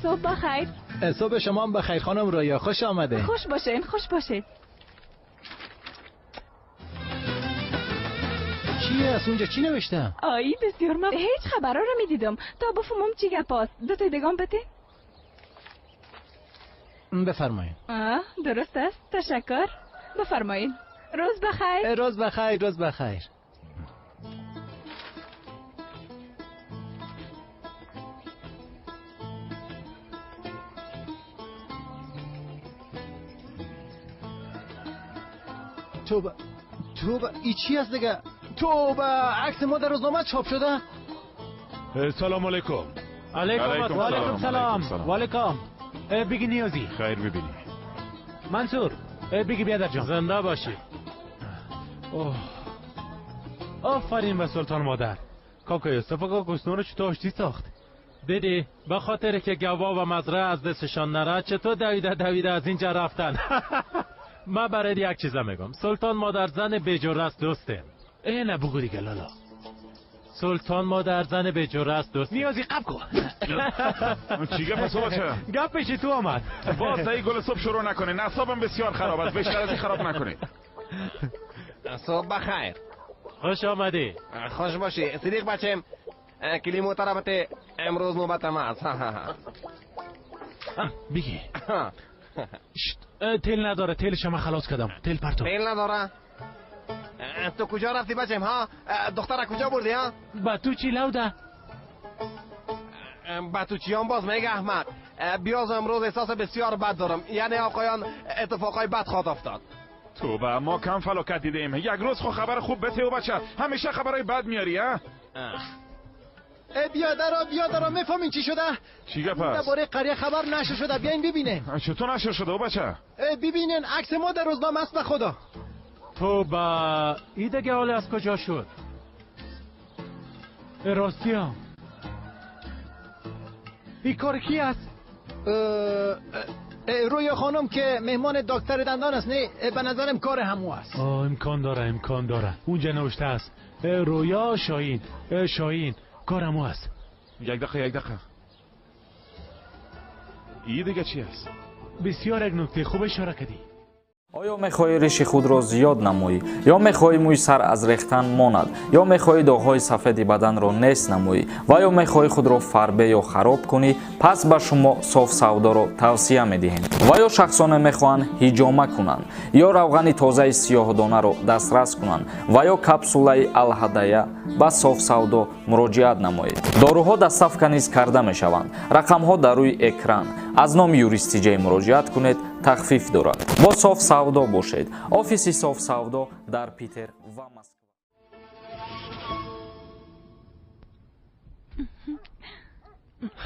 صبح بخیر. صبح شما هم بخیر خانم رویا، خوش آمده. خوش باشین، خوش باشید. چیه از اونجا چی نوشتم؟ آی بسیار من هیچ خبرها رو میدیدم تا بفهمم چی گپ است. دو تا دیگه بده. بفرمایید. درست است، تشکر. بفرمایید. روز بخیر. روز بخیر، روز بخیر. توبه توبه، ای چی است دیگه؟ توبه، عکس ما در روزنامه چاپ شده. سلام علیکم. علیکم السلام. و علیکم. بگی نیازی. خیر ببینی. منصور، بگی بیادر جان. زنده باشی. اوه. آفرین به سلطان مادر. کاکا یوسف و کاکا رو چطور آشتی ساخت. دیدی به خاطر که گوا و مزرعه از دستشان نره چطور دویده دویده از اینجا رفتن. من برای یک چیزا میگم، سلطان مادر زن بی‌جرأت دوسته. ای نه بگو دیگه لالا. سلطان مادر زن بی‌جرأت دوست. نیازی قب کن. چی گپ است بچه؟ گپ پیش تو آمد. باز ای گل صبح شروع نکنه، اعصابم بسیار خراب است، بیشتر از این خراب نکنه. صبح بخیر. خوش آمدی. خوش باشی صدیق بچم. کلیمو طرفته امروز نوبت ماست. بگی. تیل نداره، تیل شما خلاص کردم. تیل پرتو. تیل نداره؟ تو کجا رفتی بچم ها؟ دختر کجا بردی ها؟ با تو چی لوده؟ با تو چیان باز میگه احمد. بیاز امروز احساس بسیار بد دارم، یعنی آقایان اتفاقای بد خواهد افتاد. توبه ما کم فلاکت دیدیم. یک روز خو خبر خوب بده و بچه، همیشه خبرای بد میاری ها؟ ای بیادرا بیادرا، میفهمین چی شده؟ چی گپ است؟ درباره قریه خبر نشر شده، بیاین ببینین. چطور نشر شده بچه؟ ببینین عکس ما در روزنامه است به خدا. تو با ای دیگه حال از کجا شد؟ راستی ها این کار کی است؟ رویا خانم که مهمان دکتر دندان است. نه به نظرم کار همو است. امکان داره، امکان داره. اونجا نوشته است رویا شاهین. شاهین کار همو است. یک دقیقه یک دقیقه، این دیگه چی است؟ بسیار یک نکته خوب اشاره کردی. آیا میخواهی ریش خود را زیاد نمایی، یا میخواهی موی سر از ریختن ماند، یا میخواهی داغ‌های سفید بدن را نیست نمایی و یا میخواهی خود را فربه یا خراب کنی؟ پس به شما صاف سودا را توصیه میدهیم. و یا شخصان میخواهند حجامه کنند، یا روغن تازه سیاه دانه را دسترس کنند و یا کپسوله الهدایه، به صاف سودا مراجعت نمایید. داروها دستفکه نیز کرده میشوند. رقم ها در روی اکران. از نام یوریست تیجی مراجعت کنید، تخفیف دارد. با صاف سودا باشید. office صاف سودا در پیتر و مسکو.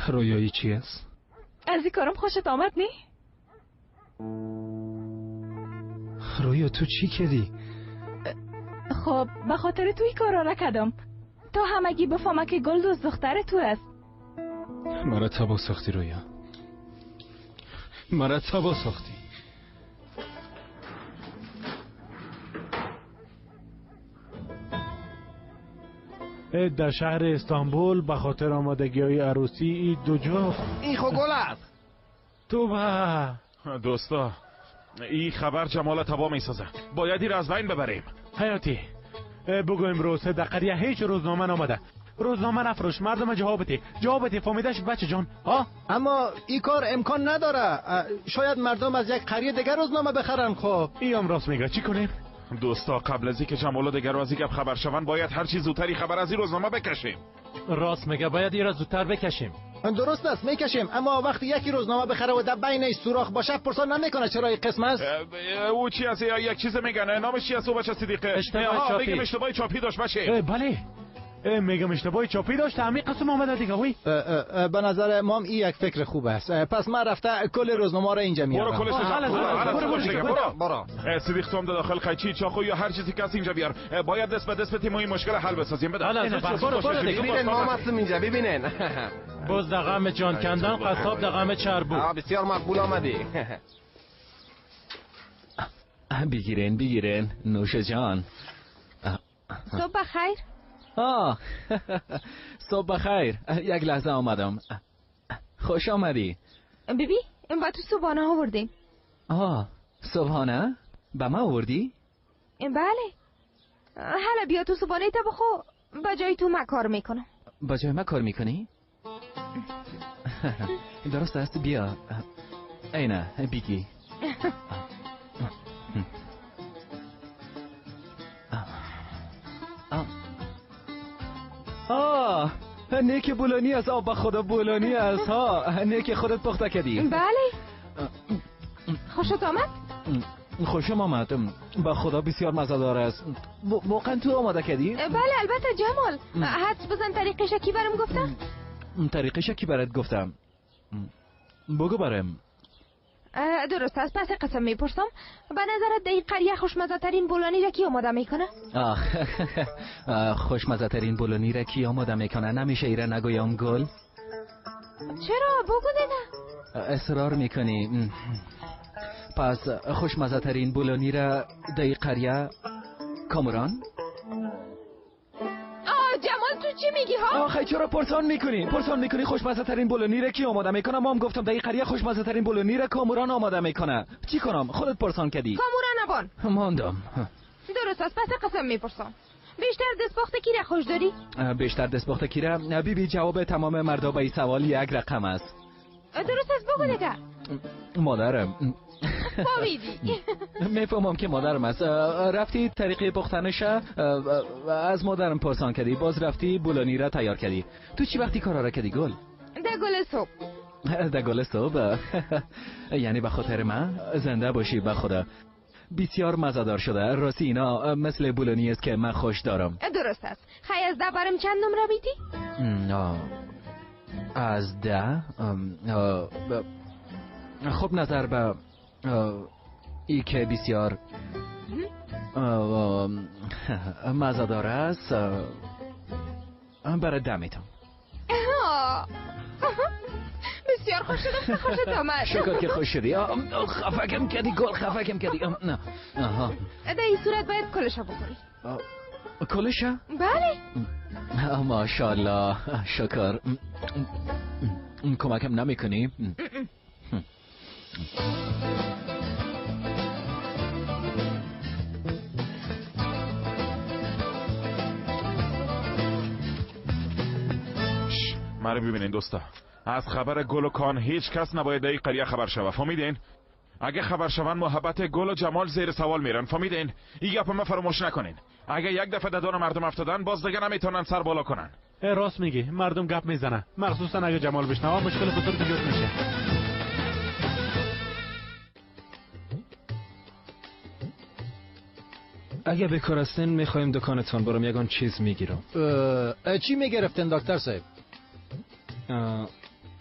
رویایی چی است؟ از این کارم خوشت آمد نی؟ رویا تو چی کردی؟ خب به خاطر توی کارا را کردم تا همگی بفهمه که گلدوز دختر تو است. مرا تباه ساختی رویا، مرا تباه ساختی. در شهر استانبول به خاطر آمادگی های عروسی ای دو جفت. این خو گل است. توبه دوستا، این خبر جمال تباه میسازه، باید این را از بین ببریم. حیاتی بگو امروز در قریه هیچ روزنامه نامده. روزنامه نفروش، مردم جواب بده، جواب بده. فهمیده شد بچه جان؟ ها؟ اما این کار امکان نداره. شاید مردم از یک قریه دیگر روزنامه بخرن. خب این هم راست میگه. چی کنیم؟ دوستا قبل از اینکه جمال دیگر از این خبر شوند باید هر چیز زودتری خبر از این روزنامه بکشیم. راست میگه، باید این را زودتر بکشیم. درست است میکشیم، اما وقتی یکی روزنامه بخره و در بین سوراخ باشه پرسان نمیکنه چرا این قسم است. او چی است؟ یک چیز میگن نامش چی است؟ او بچه صدیقه اشتباه چاپی. میگم اشتباه چاپی داشت بچه. بله میگم اشتباه چاپی داشت، همین قسم آمده دیگه. وی به نظر مام این یک فکر خوب است. پس من رفته کل روزنامه را اینجا میارم. برو کلش برو برو. صدیق تو هم داخل قیچی چاقو یا هر چیزی که اینجا بیار. باید دست به دست تیم این مشکل حل بسازیم. بده برو برو دیگه. ببینن ما هستم اینجا، ببینن. باز دغم جان کندن، قصاب دغم چربو. بسیار مقبول آمدی. بگیرن بگیرن نوش جان. صبح بخیر. صبح بخیر. یک لحظه آمدم. خوش آمدی. بیبی با تو صبحانه آوردیم. آه صبحانه؟ به ما آوردی؟ بله. حالا بیا تو صبحانه تا بخو، با جای تو من کار میکنم. با جای من کار میکنی؟ درست است، بیا. اینه بیگی. آه نیک بولانی است. آب به خدا بولانی است ها. نیک خودت پخته کردی؟ بله. خوشت آمد؟ خوشم آمد، به خدا بسیار مزه دار است. واقعا تو آماده کردی؟ بله البته جمال. حدس بزن طریقش کی برام گفتم؟ طریقش کی برات گفتم؟ بگو برام. درست است، پس قسم میپرسم. به نظرت در این قریه خوشمزه ترین بولانی را کی آماده میکنه؟ آخ خوشمزه ترین بولانی را کی آماده میکنه؟ نمیشه ایره نگویم گل. چرا؟ بگو دیگه. اصرار میکنی. پس خوشمزه ترین بولانی را در این قریه کامران؟ جمال تو چی میگی ها؟ آخه چرا پرسان میکنی؟ پرسان میکنی خوشمزه ترین بولونی را کی آماده میکنه؟ ما هم گفتم در این قریه خوشمزه ترین بولونی را کامران آماده میکنه. چی کنم؟ خودت پرسان کردی. کامران ابان. ماندم. درست است، پس قسم میپرسم. بیشتر دستپخت کی را خوش داری؟ بیشتر دستپخت کی را؟ بی بی جواب تمام مردا به این سوال یک رقم است. درست است، بگو دیگه. مادرم. فهمیدی؟ میفهمم که مادرم است. رفتی طریقه پختنش از مادرم پرسان کردی، باز رفتی بولانی را تیار کردی. تو چی وقتی کارا را کردی گل؟ در گل صبح. در گل صبح؟ یعنی به خاطر من؟ زنده باشی به خدا. بسیار مزه‌دار شده. راستی اینا مثل بولانی است که من خوش دارم. درست است. خی از 10 برم چند نمره میدی؟ از 10؟ خب نظر به ای که بسیار مزه‌دار است برای 10 میتم. بسیار خوش شدم که خوشت آمد. شکر که خوش شدی. خفکم کردی گل، خفکم کردی. نه آها، در این صورت باید کلش بخوری. کلش؟ بله. ماشاءالله، شکر. کمکم نمیکنی؟ مرا ببینین دوستا، از خبر گل و کان هیچ کس نباید در این قریه خبر شوه، فهمیدین؟ اگه خبر شون محبت گل و جمال زیر سوال میرن، فهمیدین؟ این گپ ما فراموش نکنین. اگه یک دفعه ددان مردم افتادن باز دیگه نمیتونن سر بالا کنن. راست میگی، مردم گپ میزنن، مخصوصا اگه جمال بشنوه مشکل بزرگ ایجاد میشه. اگه بکار هستین میخوایم دکانتان برم یگان چیز میگیرم. چی میگرفتین دکتر صاحب؟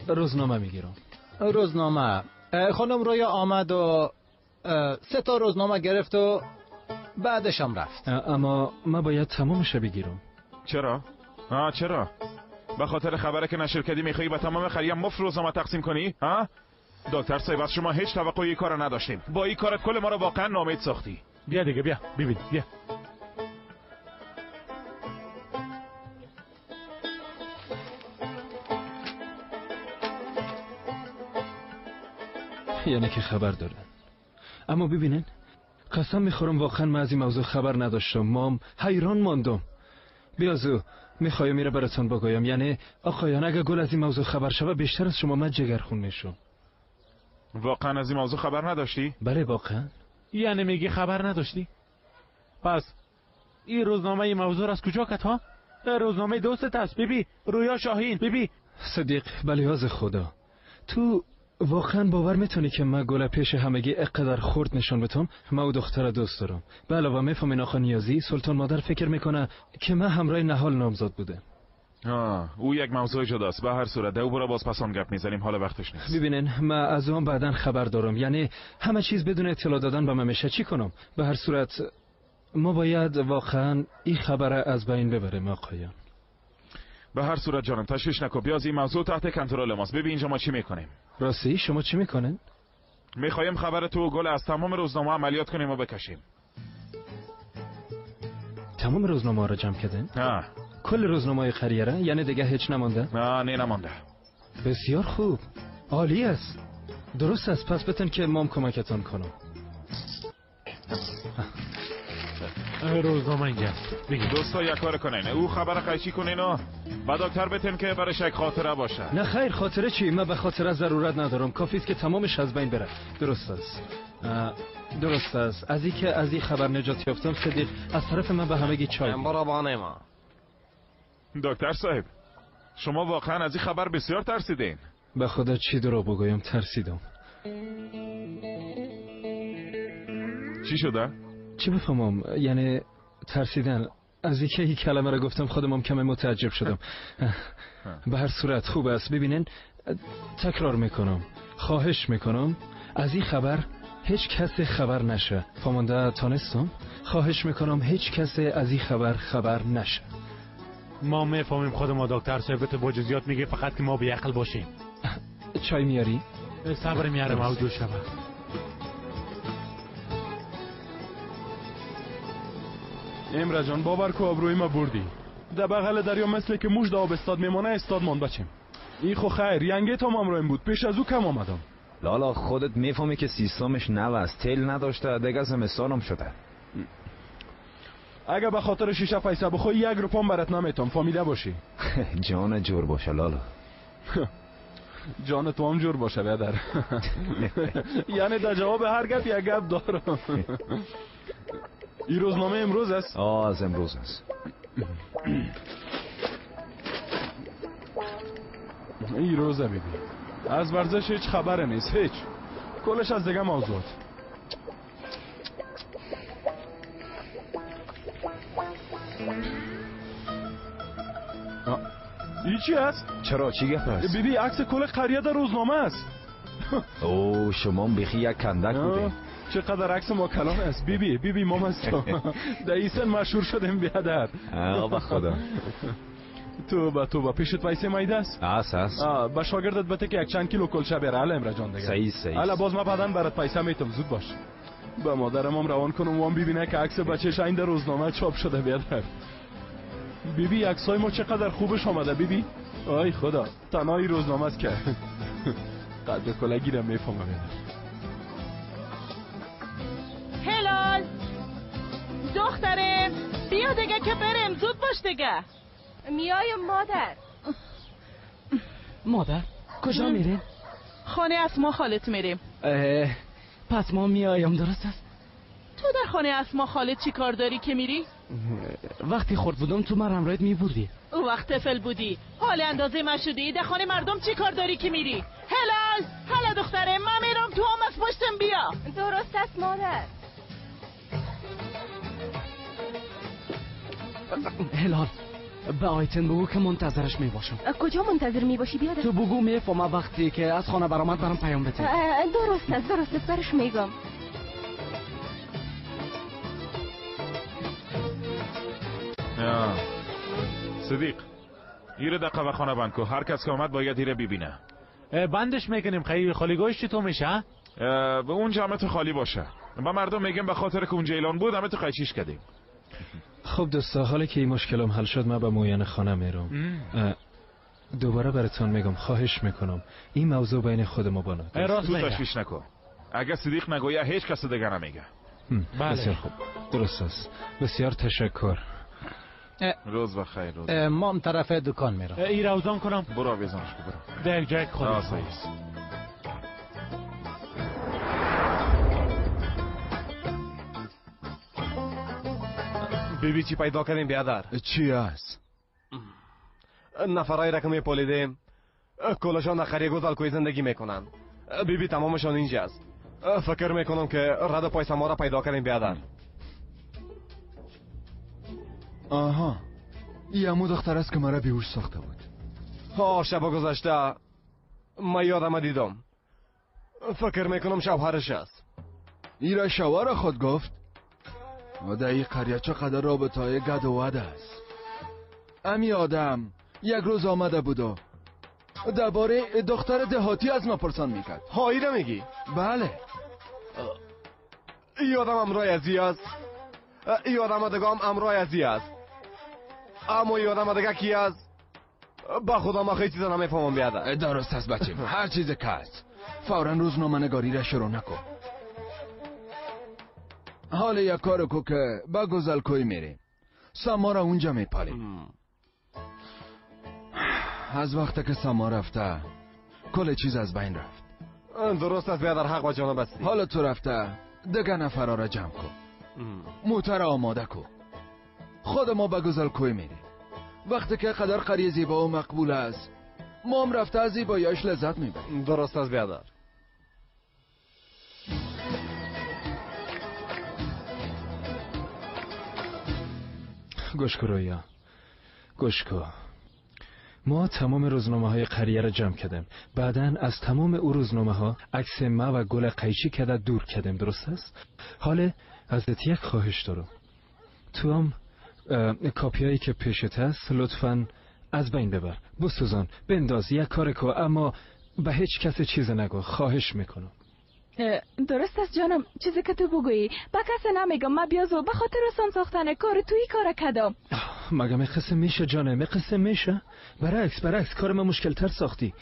روزنامه میگیرم. روزنامه. خانم رویا آمد و 3 تا روزنامه گرفت و بعدش هم رفت. اما من باید تمامش بگیرم. چرا؟ چرا؟ به خاطر خبره که نشر کردی میخوایی به تمام خریم مفت روزنامه تقسیم کنی؟ ها؟ دکتر صاحب از شما هیچ توقعی کار نداشتیم. با این کارت کل ما رو واقعا ناامید ساختی. بیا دیگه، بیا ببین، بیا. یعنی که خبر دارن. اما ببینن قسم میخورم واقعا من از این موضوع خبر نداشتم. مام حیران ماندم. بیازو میخوایم میره براتون بگویم. یعنی آقایان اگه گل از این موضوع خبر شوه بیشتر از شما من جگرخون میشم. واقعا از این موضوع خبر نداشتی؟ بله واقعا. یعنی میگی خبر نداشتی؟ پس این روزنامه این موضوع از کجا کت ها؟ روزنامه دوستت است بیبی، رویا شاهین. بیبی صدیق به لحاظ خدا تو واقعا باور میتونی که من گل پیش همگی اقدر خرد نشان بتم؟ من او دختر دوست دارم. به علاوه میفهمین آقا نیازی سلطان مادر فکر میکنه که من همراه نهال نامزد بوده. او یک موضوع جداست. به هر صورت او برا باز پسان گپ میزنیم، حالا وقتش نیست. ببینین من از اون بعدا خبر دارم. یعنی همه چیز بدون اطلاع دادن به من میشه. چی کنم؟ به هر صورت ما باید واقعا این خبر از بین ببریم آقایان. به هر صورت جانم تشویش نکن، بیاز این موضوع تحت کنترل ماست. ببین اینجا ما چی میکنیم. راستی شما چی میکنن؟ میخوایم خبر تو گل از تمام روزنامه عملیات کنیم و بکشیم. تمام روزنامه را جمع کردن؟ نه. کل روزنامه قریه را؟ یعنی دیگه هیچ نمانده؟ نه نه نمانده. بسیار خوب. عالی است. درست است. پس بتن که مام کمکتان کنم. روزنامه اینجاست. دوستا یک کار کنین، او خبر قیچی کنین و با دکتر بتین که برش یک خاطره باشه. نه خیر، خاطره چی؟ من به خاطره ضرورت ندارم. کافی است که تمامش از بین بره. درست است. درست است. از اینکه از این خبر نجات یافتم صدیق، از طرف من به همگی چای. برو ما. دکتر صاحب، شما واقعا از این خبر بسیار ترسیدین. به خدا چی درو بگویم، ترسیدم. چی شده؟ چی بفهمم؟ یعنی ترسیدن از اینکه این کلمه را گفتم خودم هم کم متعجب شدم. به هر صورت خوب است. ببینین، تکرار میکنم، خواهش میکنم از این خبر هیچ کسی خبر نشه. فهمانده تانستم؟ خواهش میکنم هیچ کسی از این خبر خبر نشه. ما میفهمیم خود ما دکتر صاحب تو با جزئیات میگه، فقط که ما بیعقل باشیم. چای میاری؟ صبر میارم او دو شبه. امره جان باور کو آبروی ما بردی. در بغل دریا مثل که موش در آب استاد میمانه استاد ماند بچیم. این خو خیر ینگه تا امرویم بود، پیش از او کم آمدم. لالا خودت میفهمی که سیستمش نو است، تل نداشته، دیگه زمستانم شده. اگه به خاطر شیشه پیسه بخوای یک روپام برات نمیتم، فهمیده باشی. جان جور باشه لالا. جان تو هم جور باشه بیادر. یعنی در جواب هر گپ یک گپ دارم. این روزنامه امروز است؟ آه از امروز است. این روزه بیبی از ورزش هیچ خبر نیست، هیچ. کلش از دیگه موضوعات. این چی است؟ چرا چی گپ است؟ بیبی عکس کل قریه در روزنامه است. او شما بیخی یک کندک بودین. چقدر عکس ما کلان است. بیبی بیبی ما هستم. در این سن مشهور شدیم بیادر. آه خدا. تو به پیشت پیسه مایده است؟ است است. به شاگردت بته که یک چند کیلو کلچه بیاره. الا امره جان دیگه. صحیح صحیح. الا باز ما بعداً برات پیسه میتم، زود باش. به مادرم هم روان کنم وام ببینه که عکس بچه‌ش این در روزنامه چاپ شده بیادر. بیبی عکسای ما چقدر خوبش آمده بیبی. آی خدا تنهایی روزنامه است که قدر کلگی را میفهمم بیادر. هلال دخترم بیا دیگه که بریم، زود باش دیگه. میایم مادر. مادر کجا میریم؟ خانه اسما خالت میریم. پس ما میایم درست است؟ تو در خانه اسما خالت چی کار داری که میری؟ وقتی خرد بودم تو من همراهت میبردی. او وقت طفل بودی، حال اندازه من شدی، در خانه مردم چی کار داری که میری؟ هلال هلا دختره من میرم، تو هم از پشتم بیا. درست است مادر. هلال به آیتن بگو که منتظرش میباشم. کجا منتظر میباشی بیادر؟ تو بگو میفهمم وقتی که از خانه برآمد برام پیام بده. درست است درست است، برش میگم. صدیق ایره در قهوه خانه بند کو، هر کس که آمد باید ایره ببینه. بندش میکنیم. خیلی خالیگاهش چطور میشه؟ به اونجا همه تو خالی باشه. با مردم میگم به خاطر که اونجا اعلان بود همه تو قیچیش کردیم. خب دوستا حالا که این مشکلم حل شد من به معاینه خانه میرم. دوباره براتون میگم خواهش میکنم این موضوع بین خود ما بانه. تو تشویش نکن. اگه صدیق نگویه هیچ کس دیگه نمیگه. بله. بسیار خوب درست است. بسیار تشکر. روز بخیر. روز ما هم طرف دکان میرم. ای روزان کنم. برو آویزانش کن برو. در جای خود. بیبی چی پیدا کردیم بیادر؟ چی است؟ نفرای را که میپالیدیم کلشان در قریه گودالکوی زندگی میکنن. بیبی تمامشان اینجاست. فکر میکنم که رد پای سما را پیدا کردیم بیادر. آها این همون دختر است که مرا بیهوش ساخته بود. ها شب گذشته من یادم دیدم. فکر میکنم شوهرش است. ایرا شوهر خود گفت؟ در این قریه چقدر رابطه گد و ود است. امی آدم یک روز آمده بود و درباره دختر دهاتی از ما پرسان میکرد. ها ایره میگی؟ بله. ای آدم امرای ازی است. ای آدم دیگه هم امرای ازی است. اما ای آدم دیگه کی است؟ ба худо ман ҳеҷ чиза намефаҳмам биадар. Дуруст аст бачем, ҳар чизе ки ҳаст фавран рӯзноманигориро шурӯъ накун. ҳоле як коре ку ки ба гузалкӯй мерем, Саморо унҷа мепалем. Аз вақте ки Само рафта кулле чиз аз байн рафт. Дуруст аст биадар, ҳақ ба ҷониб ҳастӣ. Ҳоло ту рафта дигар нафарҳоро ҷамъ кун, мӯтаро омода кун. Худ мо ба гузалкӯй мерем. Вақте ки қадар қария зебо ва мақбул аст, мо ҳам рафта аз зебоиаш лаззат мебарем. Дуруст аст биадар. گوش کن رویا، گوش کن. ما تمام روزنامه های قریه را جمع کردیم. بعدا از تمام او روزنامه ها عکس ما و گل قیچی کرده دور کردیم. درست است؟ حالا ازت یک خواهش دارم. تو هم کاپیایی که پیشت هست لطفاً از بین ببر، بسوزان، بنداز، یک کار کو، اما به هیچ کس چیز نگو، خواهش میکنم. درست است جانم، چیزی که تو بگویی به کسی نمیگم. من بیازو به خاطر آسان ساختن کار توی کار کدام. مگه میقسم میشه جانم، میقسم میشه؟ برعکس کار من مشکل تر ساختی،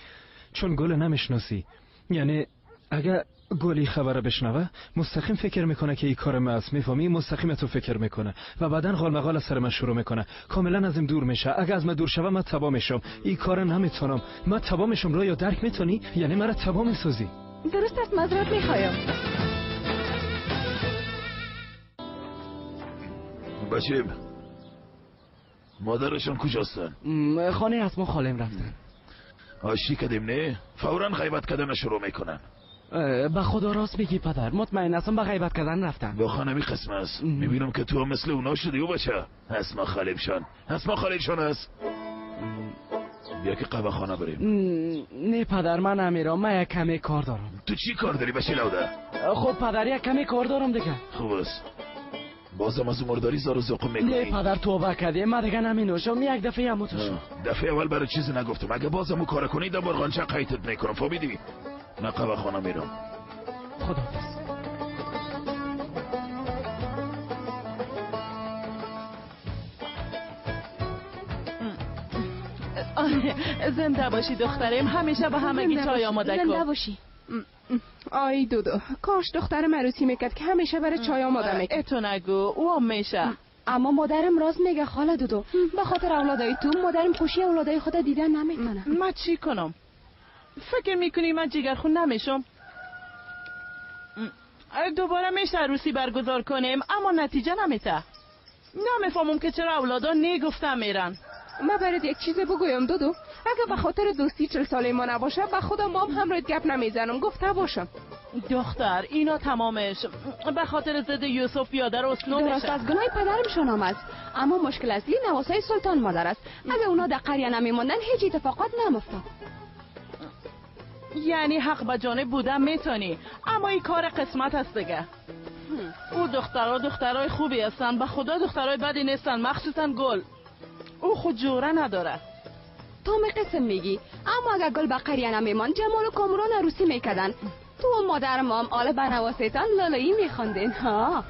چون گل نمیشناسی. یعنی اگه گلی خبر بشنوه مستقیم فکر میکنه که این کار من است، میفهمی؟ مستقیم تو فکر میکنه و بعدا غالمغال از سر من شروع میکنه، کاملا از این دور میشه. اگه از من دور شوه من تبا میشم. این کار نمیتونم، من تبا میشم. رویا درک میتونی؟ یعنی مرا تبا میسازی. درست است، معذرت میخوایم. بچیم مادرشان کجاستن؟ خانه از ما خالم رفتن. آشتی کردیم نه؟ فورا غیبت کردن شروع میکنن. به خدا راست میگی پدر، مطمئن هستم به غیبت کردن رفتن. واقعا همین قسم است. میبینم که تو هم مثل اونا شدی و بچه. اسما خالیمشان، اسما خالیمشان است. بیا که قهوه خانه بریم. نه پدر من نمیرم، من یک کمی کار دارم. تو چی کار داری بچه لوده؟ خب پدر یک کمی کار دارم دیگه. خوب است. بازم از مرداری زار و زقم میکنی. نه پدر توبه کردی، من دیگه نمینوشم. یک دفعه هم تو شد. دفعه اول برای چیزی نگفتم، اگه بازم اون کار کنی در برغانچه قیدت میکنم، فهمیدی؟ نه قهوه خانه میرم. خداحافظ. زنده باشی دخترم، همیشه به همگی چای آماده کن. زنده باشی. آی دودو، کاش دخترم عروسی میکرد که همیشه برای چای آماده میکرد. اتو نگو، او هم میشه. اما مادرم راز میگه خاله دودو، به خاطر اولادای تو مادرم خوشی اولادای خود دیدن نمیتونه. من چی کنم؟ فکر میکنی من جگرخون نمیشم؟ دوباره میشه عروسی برگزار کنیم، اما نتیجه نمیته. نمیفهمم که چرا اولادا نگفتن میرن. ما برات یک چیز بگویم دودو، اگه به خاطر دوستی 40 ساله ما نباشه به خدا مام همراهت گپ نمیزنم، گفته باشم. دختر اینا تمامش به خاطر ضد یوسف بیادر اسنو میشه. درست از گناه پدرمشان هم است، اما مشکل اصلی نواسای سلطان مادر است. اگه اونا در قریه نمیموندن هیچ اتفاقات نمیافتاد. یعنی حق به جانب بودن میتونی، اما این کار قسمت است دیگه. او دخترها دخترای خوبی هستن، به خدا دخترای بدی نیستن، مخصوصا گل. او خود جوره نداره. تو می قسم میگی، اما اگر گل به قریه نمیمان جمال و کامران عروسی میکردن. تو و مادر مام آل به نواسیتان لالایی میخوندین. ها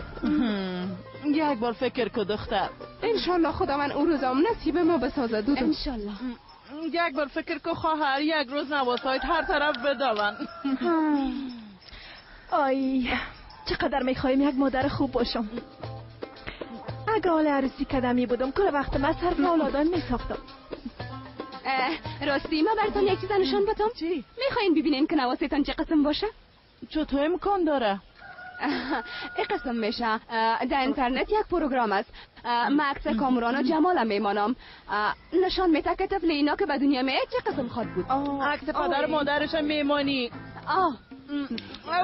یک بار فکر کن دختر. انشالله خدا من اون روزام نصیب ما بسازه دودو. انشالله. یک بار فکر کن خواهر، یک روز نواسایت هر طرف بدون. آی چقدر میخوایم یک مادر خوب باشم. اگه حال عروسی کردم می بودم کل وقت من صرف اولادان می ساختم. راستی ما براتون یک چیز نشان بدم. چی؟ میخواین ببینین که نواسیتان چه قسم باشه؟ چطور امکان داره؟ این قسم میشه. در اینترنت یک پروگرام است. ما عکس کامران و جمال میمانم، نشان میده که طفل اینا که به دنیا میاد چه قسم خواد بود. عکس پدر مادرش میمانی.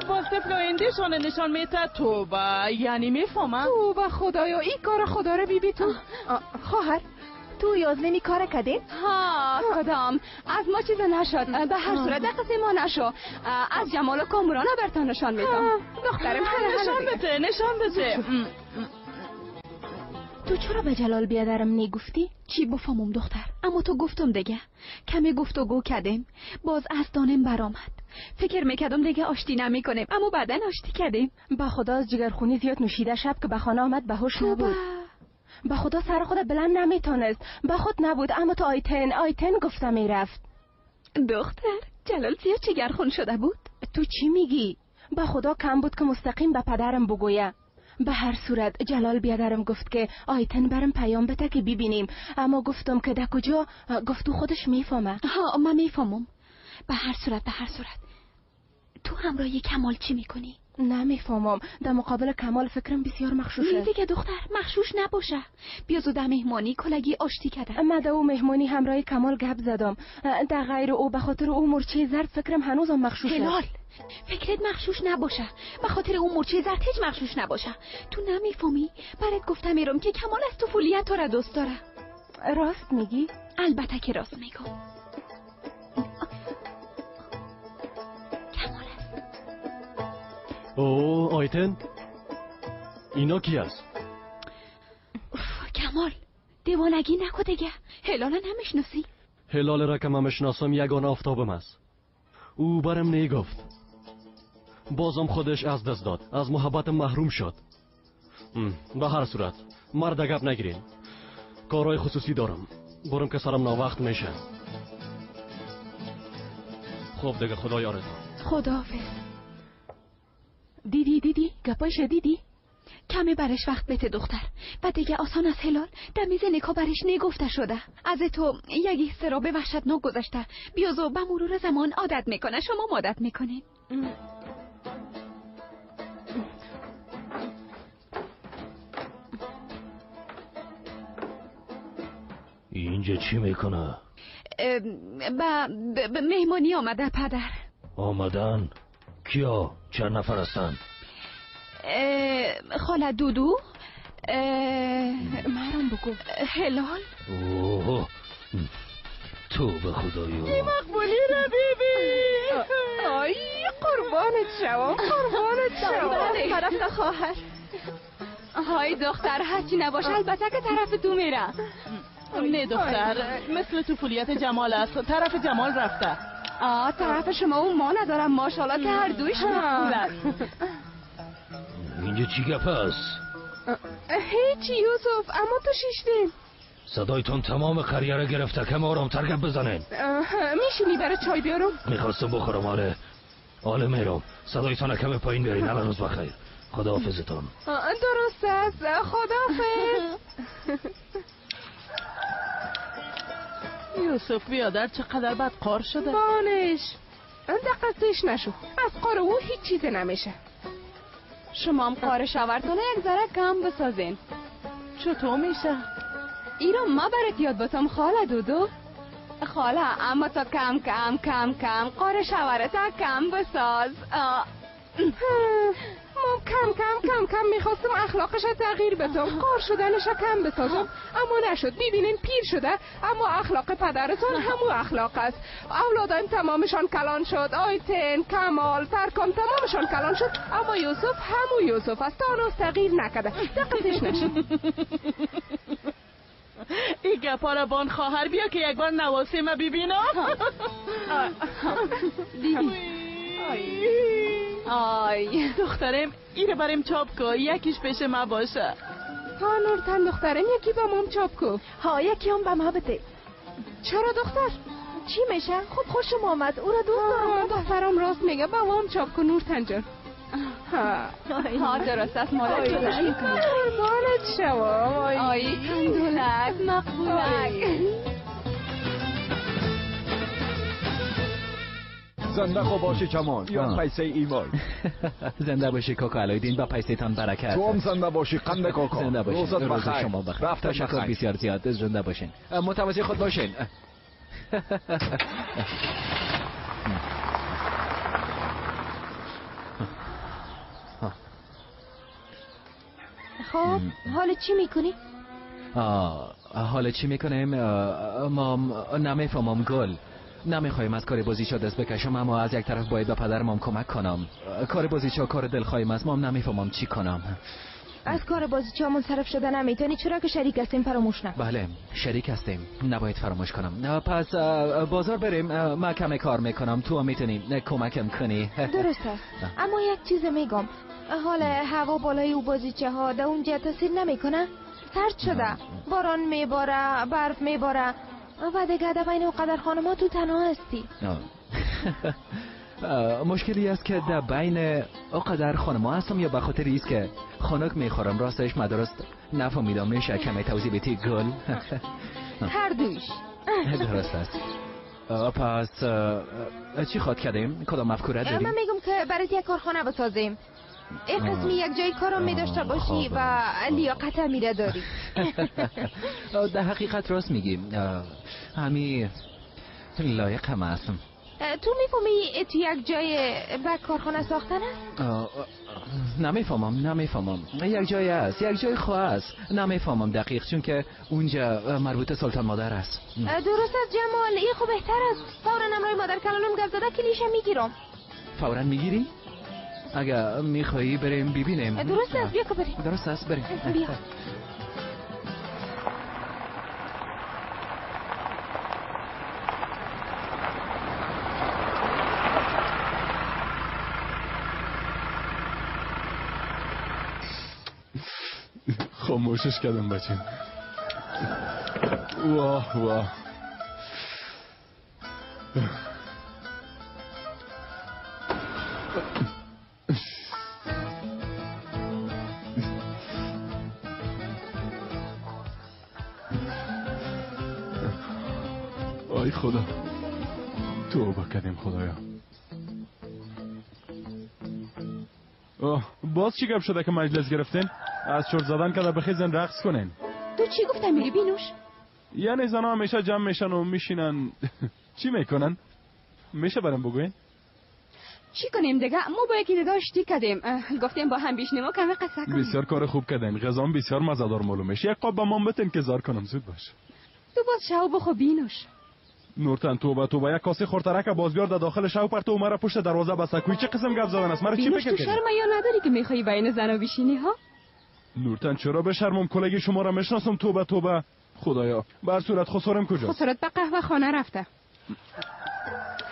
باز طفل آیندهشان نشان میده. توبه، یعنی میفهمم. توبه خدایا، این کار خدا رو بیبی تو. خواهر تو یازمینی کار کردین؟ ها کدام از ما چیز نشد. به هر صورت قصه ما نشو. از جمال و کامران برتان نشان میدم. دخترم نشان بده، نشان بده. تو چرا به جلال بیادرم نگفتی؟ چی بفهمم دختر، اما تو گفتم دیگه. کمی گفتگو کردیم، باز از دانم برآمد. فکر میکردم دیگه آشتی نمیکنیم، اما بعدا آشتی کردیم. با خدا از جگرخونی زیاد نوشیده، شب که به خانه آمد به هوش نبود. به خدا سر خود بلند نمیتونست، به خود نبود، اما تو آیتن آیتن گفته میرفت. دختر جلال زیاد جگرخون شده بود. تو چی میگی؟ به خدا کم بود که مستقیم به پدرم بگویه. به هر صورت جلال بیادرم گفت که آیتن برم پیام بده که ببینیم، اما گفتم که در کجا؟ گفت تو خودش میفهمه. ها من میفهمم. به هر صورت تو همراه کمال چی میکنی؟ نمیفهمم. در مقابل کمال فکرم بسیار مغشوشه. دیگه دختر مغشوش نباشه. بیا زود مهمانی کلگی آشتی کردم. من در او مهمانی همراه کمال گپ زدم. در غیر او به خاطر او مورچه زرد فکرم هنوزم مغشوشه. هلال فکرت مغشوش نباشه. به خاطر اون مورچه زرد هیچ مغشوش نباشه. تو نمیفهمی؟ برات گفتم میرم که کمال از طفولیت تو را دوست داره. راست میگی؟ البته که راست میگم. او آیتن اینا کی است؟ کمال دیوانگی نکو دیگه. هلال نمیشناسی؟ هلال را که من میشناسم یگان آفتابم است. او برم نیگفت. بازم خودش از دست داد، از محبت محروم شد. به هر صورت مرد گپ نگیرین، کارهای خصوصی دارم، برم که سرم ناوقت میشه. خب دیگه خدا یارتان. خداحافظ. دیدی دیدی گپایش دیدی؟ کمی برش وقت بده دختر. و دیگه آسان از هلال در میز نکا برش نگفته شده. از تو یک اضطراب وحشتناک گذشته. بیازو به مرور زمان عادت میکنه. شما عادت میکنین. اینجا چی میکنه؟ به مهمانی آمده پدر. آمدن؟ کیا؟ چند نفر هستن؟ خاله دودو، مرام بگو، هلال. اوه تو به خدایا مقبولی را بیبی. آی قربانت شوم، قربانت شوم. طرف خواهر. های دختر هرچی نباشه البته که طرف تو میره. نه دختر مثل طفولیت جمال است، طرف جمال رفته. آه طرف شما و ما ندارم ماشاءالله که هر دویش مقبول است. اینجا چی گپ است؟ هیچی یوسف، اما تو شیشتیم. صدایتون تمام قریه را گرفته، کم آرامتر گپ بزنین. میشینی برای چای بیارم؟ میخواستم بخورم. آره آله میرم. صدایتان کم پایین بیارین. الان روز بخیر. خداحافظتان. درست است، خداحافظ. یوسف بیادر چقدر بد قار شده. بانش دقتش نشو، از قار او هیچ چیز نمیشه. شما هم قار شوهرتون یک ذره کم بسازین. چطور میشه؟ ایران ما برات یاد باتم خاله دودو. خاله اما تا کم کم کم کم قار شوهرت کم بساز. ما کم کم کم کم میخواستم اخلاقش تغییر بدم، قار شدنش کم بسازم، اما نشد. میبینین پیر شده اما اخلاق پدرتون همو اخلاق است. اولادایم تمامشان کلان شد، آیتن، کمال، ترکام تمامشان کلان شد، اما یوسف همو یوسف است، تا هنوز تغییر نکرده. دقتش نشد. ای گپا را بان خواهر بیا که یک بار نواسه ما ببینم. دیدی؟ آی دخترم اینو بریم چاپ کو، یکیش پیش ما باشه. ها نورتن دخترم یکی با مام چاپ کو. ها یکی هم به ما بده. چرا دختر؟ چی میشه؟ خب خوشم آمد، او را دوست دارم. دخترم راست میگه، با مام چاپ کو نورتن جان. ها درست است مادر جان. قربانت شوم. آی کندولک مقبولک. زنده خو باشی کمال یا پیسه ایمان. زنده باشی کاکا علایالدین، با پیسه برکت. تو هم زنده باشی قند کاکا. زنده باشین. روزت روز بخیر. شما بخیر. رفتن تشکر بخیر. بسیار زیاد. زنده باشین. متوجه خود باشین. خب حالا چی میکنی؟ حالا چی میکنیم؟ ما نمیفهمم گل. نمیخوایم از کار بازیچا دست بکشم، اما از یک طرف باید به پدرم کمک کنم. کار بازیچا کار دلخواهیم است، ما نمیفهمم چی کنم. از کار بازیچا منصرف شده نمیتونی، چرا که شریک هستیم فراموش نکن. بله شریک هستیم، نباید فراموش کنم. پس بازار بریم، من کم کار میکنم، تو هم میتونی کمکم کنی. درست است، اما یک چیز میگم، حال هوا بالای او بازیچه ها در اونجا تاثیر نمیکنه؟ سرد شده، باران میباره، برف میباره و دیگه در بین اونقدر خانم‌ها تو تنها هستی. مشکلی است که در بین اونقدر خانم‌ها هستم یا به خاطر ایست که خنک میخورم؟ راستش من درست نفهمیدم، میشه کمی توضیح بدی گل؟ هر دویش درست است. پس چی خواد کردیم؟ کدام مفکوره داریم؟ من میگم که برای یک کارخانه بسازیم. این قسمی یک جای کارم می داشته باشی و لیاقت میره داری. در حقیقت راست میگی، همی لایق هم هستم. تو میفهمی تو یک جای به کارخانه ساختن است؟ نمیفهمم. یک جای است، یک جای خواه است. نمیفهمم دقیق، چون که اونجا مربوط سلطان مادر است. درست است جمال، این خوب بهتر است. فورا امرای مادر کلانم گپ زده کلیشه میگیرم. فورا میگیری؟ اگر میخوایی بریم ببینیم. درست است، بیا که بریم. درست است، بریم. بیا. خاموشش کردم بچه. واه واه. آی خدا، توبه کردیم خدایا. باز چی گپ شده که مجلس گرفتین؟ از چرت زدن که بخیزن رقص کنین. تو چی گفتم میری بینوش؟ یعنی زنها همیشه جمع میشن و میشینن. چی میکنن؟ میشه برام بگوین؟ چی کنیم دیگه؟ ما با یکی دیگه آشتی کردیم، گفتیم با هم بشینیم و کمی قصه کنیم. بسیار کار خوب کردین، غذام بسیار مزه‌دار معلوم میشه. یک قاب به ما بتین که زار کنم. زود باش. تو باز شو بخو بینوش. نورتن توبه توبه، یک کاسه خورترک باز بیار در داخل شو پرتو و مرا پشت دروازه بسته کوی. چه قسم گپ زدن است؟ مرا چی فکر تو کردی؟ شرم یا نداری که میخوای بین زنا بشینی ها؟ نورتن چرا به شرمم؟ کلگی شما را میشناسم. توبه توبه خدایا. بر صورت خسرم کجاست؟ خسرت به قهوه خانه رفته.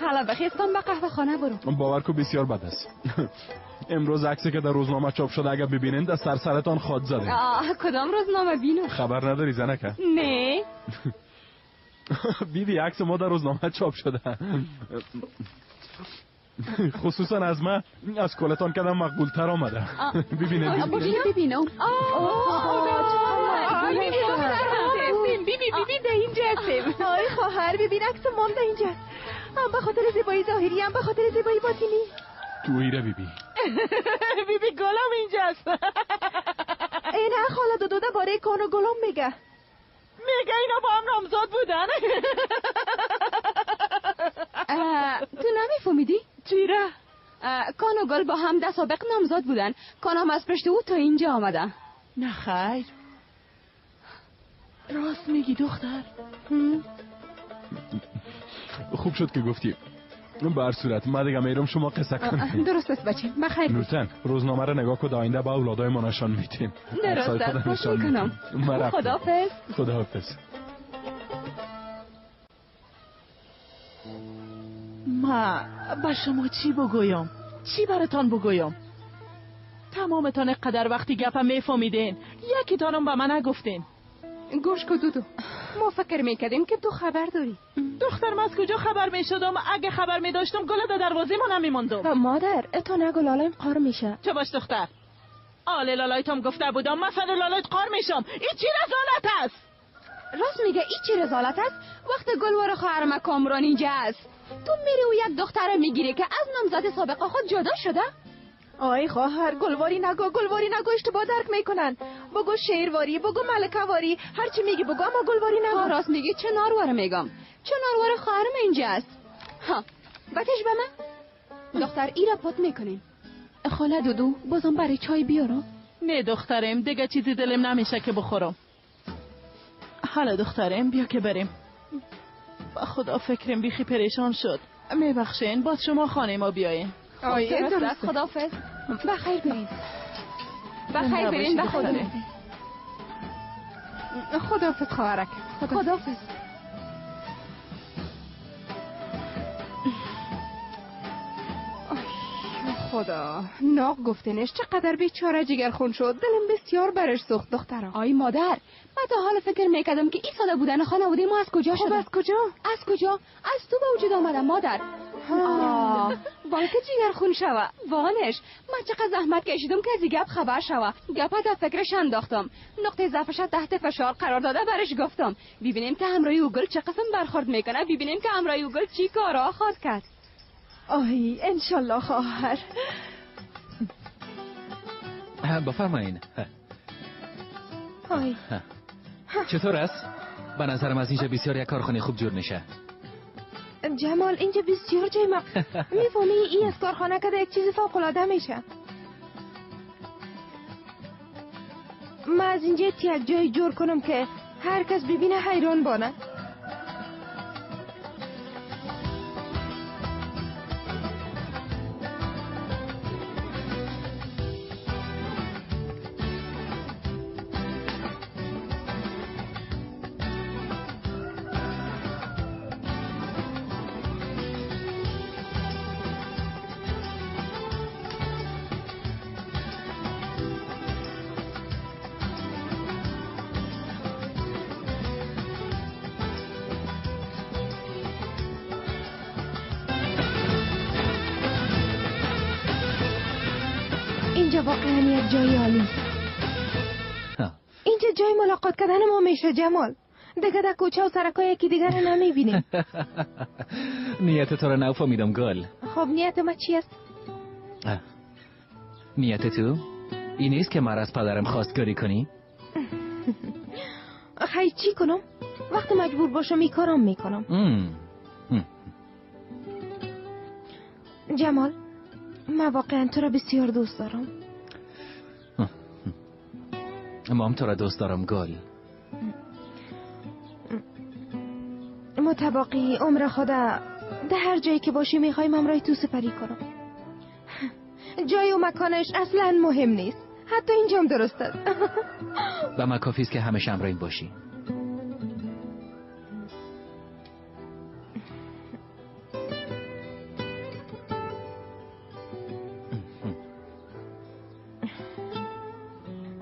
حالا بخیستم به قهوه خانه برو. باور کو بسیار بد است. امروز عکسی که در روزنامه چاپ شده اگر ببینین در سر سرتان خاد زده. کدام روزنامه بینو؟ خبر نداری زنکه؟ نه. بیبی عکس ما در روزنامه چاپ شده. خصوصا از من، از کلتان کدام مقبول تر آمده. ببینید ببینم. بیبی بیبی در اینجا هستیم. آی خواهر ببین عکس مام در اینجاست. هم به خاطر زیبایی ظاهری هم به خاطر زیبایی باطنی. تو ایره بیبی. بیبی گلم اینجاست. ای نه خاله دودو درباره کان و گلم میگه. میگه اینا با هم نامزد بودن. تو نمیفهمیدی؟ چرا؟ کان و گل با هم در سابق نامزد بودن. کان هم از پشت او تا اینجا آمده. نه خیر، راست میگی دختر. خوب شد که گفتی. بر صورت من دیگه میرم شما قصه کنید. درست است بچه، بخیر. نورتن روزنامه رو نگاه کن، آینده با اولادای ما نشان میدیم. درست است، خوش میکنم. خداحافظ. خداحافظ. ما به شما چی بگویم؟ چی براتان بگویم؟ تمامتان قدر وقتی گپم میفهمیدین، یکیتانم به من نگفتین. گوش کن دودو، ما فکر میکردیم که تو خبر داری. دختر من از کجا خبر میشدم؟ اگه خبر میداشتم گل در دروازه ما نمیموندم. مادر تو نگو لالایم قار میشه. چه باش دختر؟ آل لالایتم گفته بودم مثلا لالایت قار میشم. این چی رزالت است؟ راست میگه، این چی رزالت است؟ وقت گلوار خواهرم کامران اینجا است، تو میری و یک دختر میگیری که از نامزد سابقه خود جدا شده. آی خواهر گلواری نگو، گلواری نگو، اشتباه درک میکنن. بگو شیرواری، بگو ملکواری، هر چی میگی بگو، اما گلواری نگو. راست میگی، چه نارواره میگم، چه ناروار خواهرم اینجا است. ها بکش به من دختر، ای را پات میکنیم. خاله دودو بازم برای چای بیارم؟ نه دخترم، دیگه چیزی دلم نمیشه که بخورم. حالا دخترم بیا که بریم. با خدا فکرم بیخی پریشان شد. میبخشین، باز شما خانه ما بیاین. آیه درست. خداحافظ. بخیر برین. بخیر برین. بخیر. خداحافظ خواهرک. خداحافظ. آی خدا، ناق گفتنش چقدر بیچاره جگرخون شد. دلم بسیار برش سوخت دخترم. آی مادر، من تا حال فکر میکردم که این ساده بودن خانواده ما از کجا شده. از کجا؟ از کجا؟ از تو به وجود آمدم مادر. وای که جگرخون شوه. وانش من چقدر زحمت کشیدم که از این گپ خبر شوه. گپ در فکرش انداختم، نقطه ضعفش تحت فشار قرار داده برش گفتم ببینیم که همراه اوگل چه قسم برخورد میکنه، ببینیم که همراه اوگل چی کارا خواهد کرد. آی انشالله خواهر. بفرمایین. آی چطور است؟ به نظرم از اینجا بسیار یک کارخانه خوب جور میشه. جمال اینجا بسیار جای میفهمی این از کارخانه که یک چیز فوق العاده میشه. من از اینجا یک جای جور کنم که هر کس ببینه حیران بانه. اینجا واقعا یک جای عالی است. اینجا جای ملاقات کردن ما میشه جمال. دیگه در کوچه و سرکای یکی دیگر رو نمیبینیم. نیت تو رو نفهمیدم گل. خب نیت ما چی است؟ نیت تو این نیست که مرا از پدرم خواستگاری کنی؟ خیلی چی کنم؟ وقتی مجبور باشم این کارم میکنم. جمال من واقعا تو را بسیار دوست دارم. ما هم تو را دوست دارم گل. متباقی عمر خدا در هر جایی که باشی میخوایم همراه تو سپری کنم. جای و مکانش اصلا مهم نیست، حتی اینجام درست است. و ما کافی است که همیشه همراهیم باشی.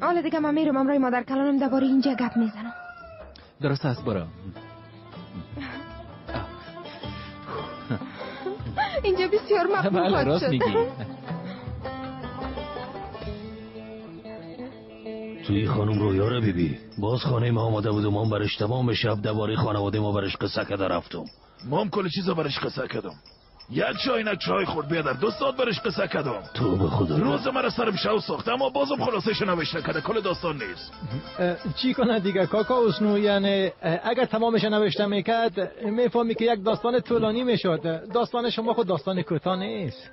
حالا دیگه من میرم همراه مادر کلانم درباره اینجا گپ میزنم. درست است برو. اینجا بسیار مقبول خواهد راست شد. میگی. توی خانم رویا رو ببی، باز خانه ما آماده بود و ما برش تمام شب درباره خانواده ما برش قصه کرده رفتم. ما هم کل چیزا برش قصه کردم. یک چای نه چای خورد بیادر، 2 ساعت برش قصه کردم. تو به خدا روز مرا سرم شو ساخت، اما بازم خلاصش نوشته کرده. کل داستان نیست. چی کنه دیگه کاکا اسنو؟ یعنی اگر تمامش نوشته میکرد میفهمی که یک داستان طولانی میشد. داستان شما خود داستان کوتاه نیست.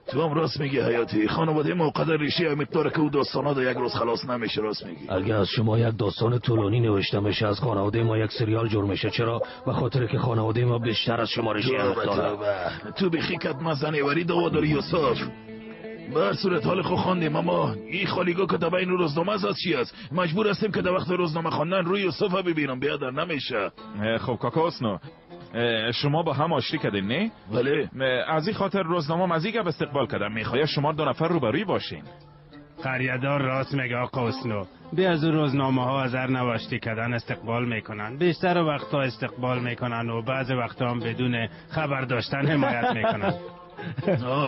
تو هم راست میگی حیاتی. خانواده ما قدر ریشه عمیق داره که او داستانا در یک روز خلاص نمیشه. راست میگی. اگه از شما یک داستان طولانی نوشته میشه، از خانواده ما یک سریال جور میشه. چرا؟ به خاطر که خانواده ما بیشتر از شما ریشه عمیق داره. تو بیخی کت مزنی وری دوا داری یوسف. بر صورت حال خو خواندیم، اما این خالیگاه که در این روزنامه از چی است؟ مجبور هستیم که در وقت روزنامه خواندن روی یوسف ببینم. بیادر نمیشه. خب کاکا اسنو، شما با هم آشتی کردین نه؟ بله. از این خاطر روزنامه از این گپ استقبال کردم. میخوای شما 2 نفر روبروی باشین. قریه‌دار راست میگه آقا اسنو. بی از روزنامه ها از هر نواشتی کردن استقبال میکنن. بیشتر وقتا استقبال میکنن و بعض وقتا هم بدون خبر داشتن حمایت میکنن.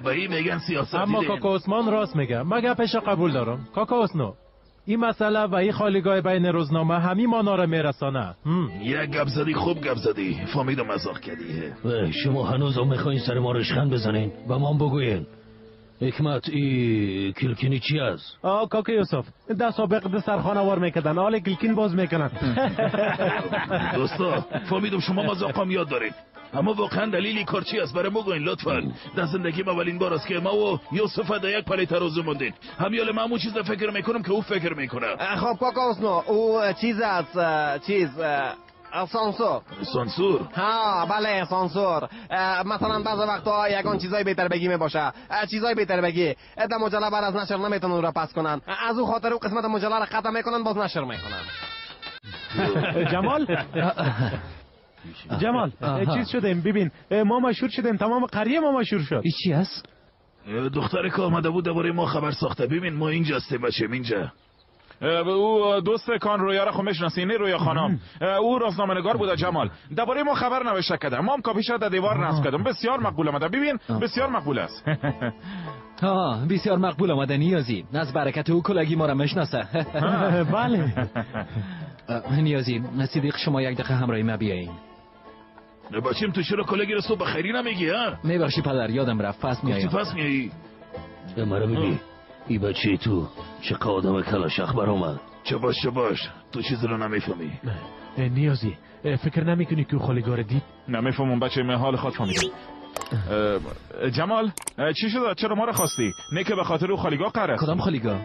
به این میگن سیاست. اما کاکا عثمان راست میگه. من گپش قبول دارم کاکا اسنو. این مسئله و این خالیگاه بین روزنامه همین مانا را میرسانه. یک گپ زدی، خوب گپ زدی، فهمیدم مزاق کردی. شما هنوز هم میخواین سر ما رشخند بزنین؟ به ما بگوین حکمت ای کلکینی چی است؟ کاکا یوسف در سابق ده سرخانه وار میکردن، حال کلکین باز میکنن. دوستا فهمیدم شما مزاقم یاد دارید، اما واقعا دلیلی کار چی است؟ برای بگوین لطفا. در زندگی ما اولین بار است که ما و یوسف در یک پلی ترازو موندین. همیال من همون چیز فکر میکنم که او فکر میکنه. خب کاکا اسنو، او چیز است، چیز سانسور. سانسور؟ ها بله سانسور. مثلا بعض وقتا یگان چیزای بهتر بگی میباشه، چیزای بهتر بگی در مجله بعد از نشر نمیتونن اون را پس کنن، از او خاطر او قسمت مجله را قطع میکنن، باز نشر میکنن. جمال جمال چیز شدیم، ببین ما مشهور شدیم، تمام قریه ما مشهور شد. این چی است؟ دختر که آمده بود درباره ما خبر ساخته. ببین ما اینجا هستیم بچیم اینجا. او دوست کان رویا را خو میشناسی، نه رویا خانم؟ او روزنامه‌نگار بوده جمال. درباره ما خبر نوشته کرده. ما هم کاپیش را در دیوار نصب کردم. بسیار مقبول آمده. ببین بسیار مقبول است. ها بسیار مقبول آمده نیازی. از برکت او کلگی ما را میشناسه. بله. نیازی صدیق شما یک دقیقه همراهی ما بیایین. بچیم تو چرا کلگی را صبح بخیری نمیگی ها؟ میبخشی پدر یادم رفت. پس میایم. پس میایی؟ مرا ببین ای بچه تو چه آدم کلاشخ بر اومد. چه باش چه باش تو چیزی رو نمیفهمی. نیازی فکر نمیکنی که خالیگار دید؟ نمیفهمم بچه، من حال خود فهمیدم. جمال چی شد؟ چرا ما رو خواستی؟ نه که به خاطر او خالیگاه قرار است. کدام خالیگاه؟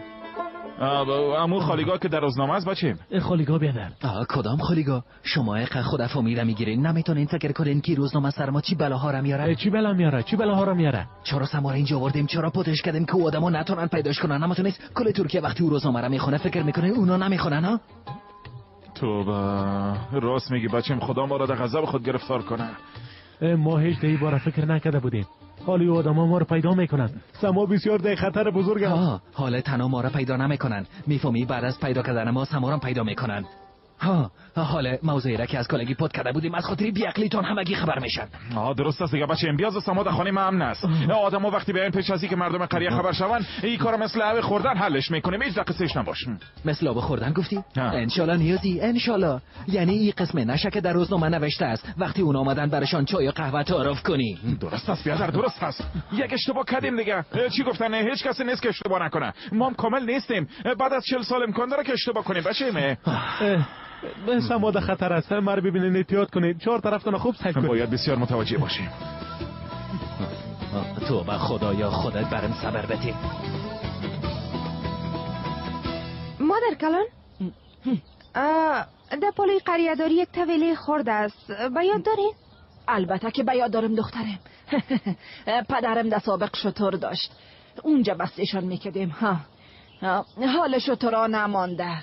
امو خالیگاه که در روزنامه است بچیم. خالیگاه بیادر. کدام خالیگاه؟ شما اقا خود فامیل میگیرین، نمیتونین فکر کنین که روزنامه سر ما چی بلاها را میاره. چی بلا میاره؟ چی بلاها را میاره؟ چرا سما را اینجا آوردیم؟ چرا پتش کردیم که آدما نتونن پیداش کنن؟ نمیتونید کل ترکیه وقتی او روزنامه را میخونه فکر میکنه اونا نمیخونن ها؟ توبه راست میگی بچیم، خدا ما را در غضب خود گرفتار کنه. ما هیچ دی بار فکر نکرده بودیم. حالی آدم ما رو پیدا میکنن. سما بسیار در خطر بزرگ است. حالا تنها ما را پیدا نمیکنن. میفهمی بعد از پیدا کردن ما سما را پیدا میکنن. ها حالا موضوعی را که از کلگی پد کرده بودیم از خاطر بیعقلیتان همگی خبر میشن. درست است دیگه بچه، امتیاز سما در خانه ما امن است. آدم‌ها وقتی بیاین پیش از که مردم قریه خبر شون این کارو مثل آب خوردن حلش میکنیم. هیچ دقیقه نباش. مثل آب خوردن گفتی؟ انشالله نیازی، انشالله. یعنی این قسمه نشه که در روزنامه نوشته است وقتی اون آمدن برشان چای و قهوه تعارف کنی. درست است بیادر، درست است. یک اشتباه کردیم دیگه. چی گفتن؟ هیچ کسی نیست که اشتباه نکنه. ما هم کامل نیستیم. بعد از 40 سال امکان داره که اشتباه کنیم بچه. سما در خطر است. مرا ببینید احتیاط کنید. چهار طرفتون خوب سعی کنید. باید بسیار متوجه باشیم. تو به خدایا خودت برم صبر بدی. مادر کلان در پالوی قریه داری یک طویله خرد است، به یاد دارین؟ البته که به یاد دارم دخترم. پدرم در سابق شتر داشت، اونجا بستشان میکردیم. ها حال شترا نمانده.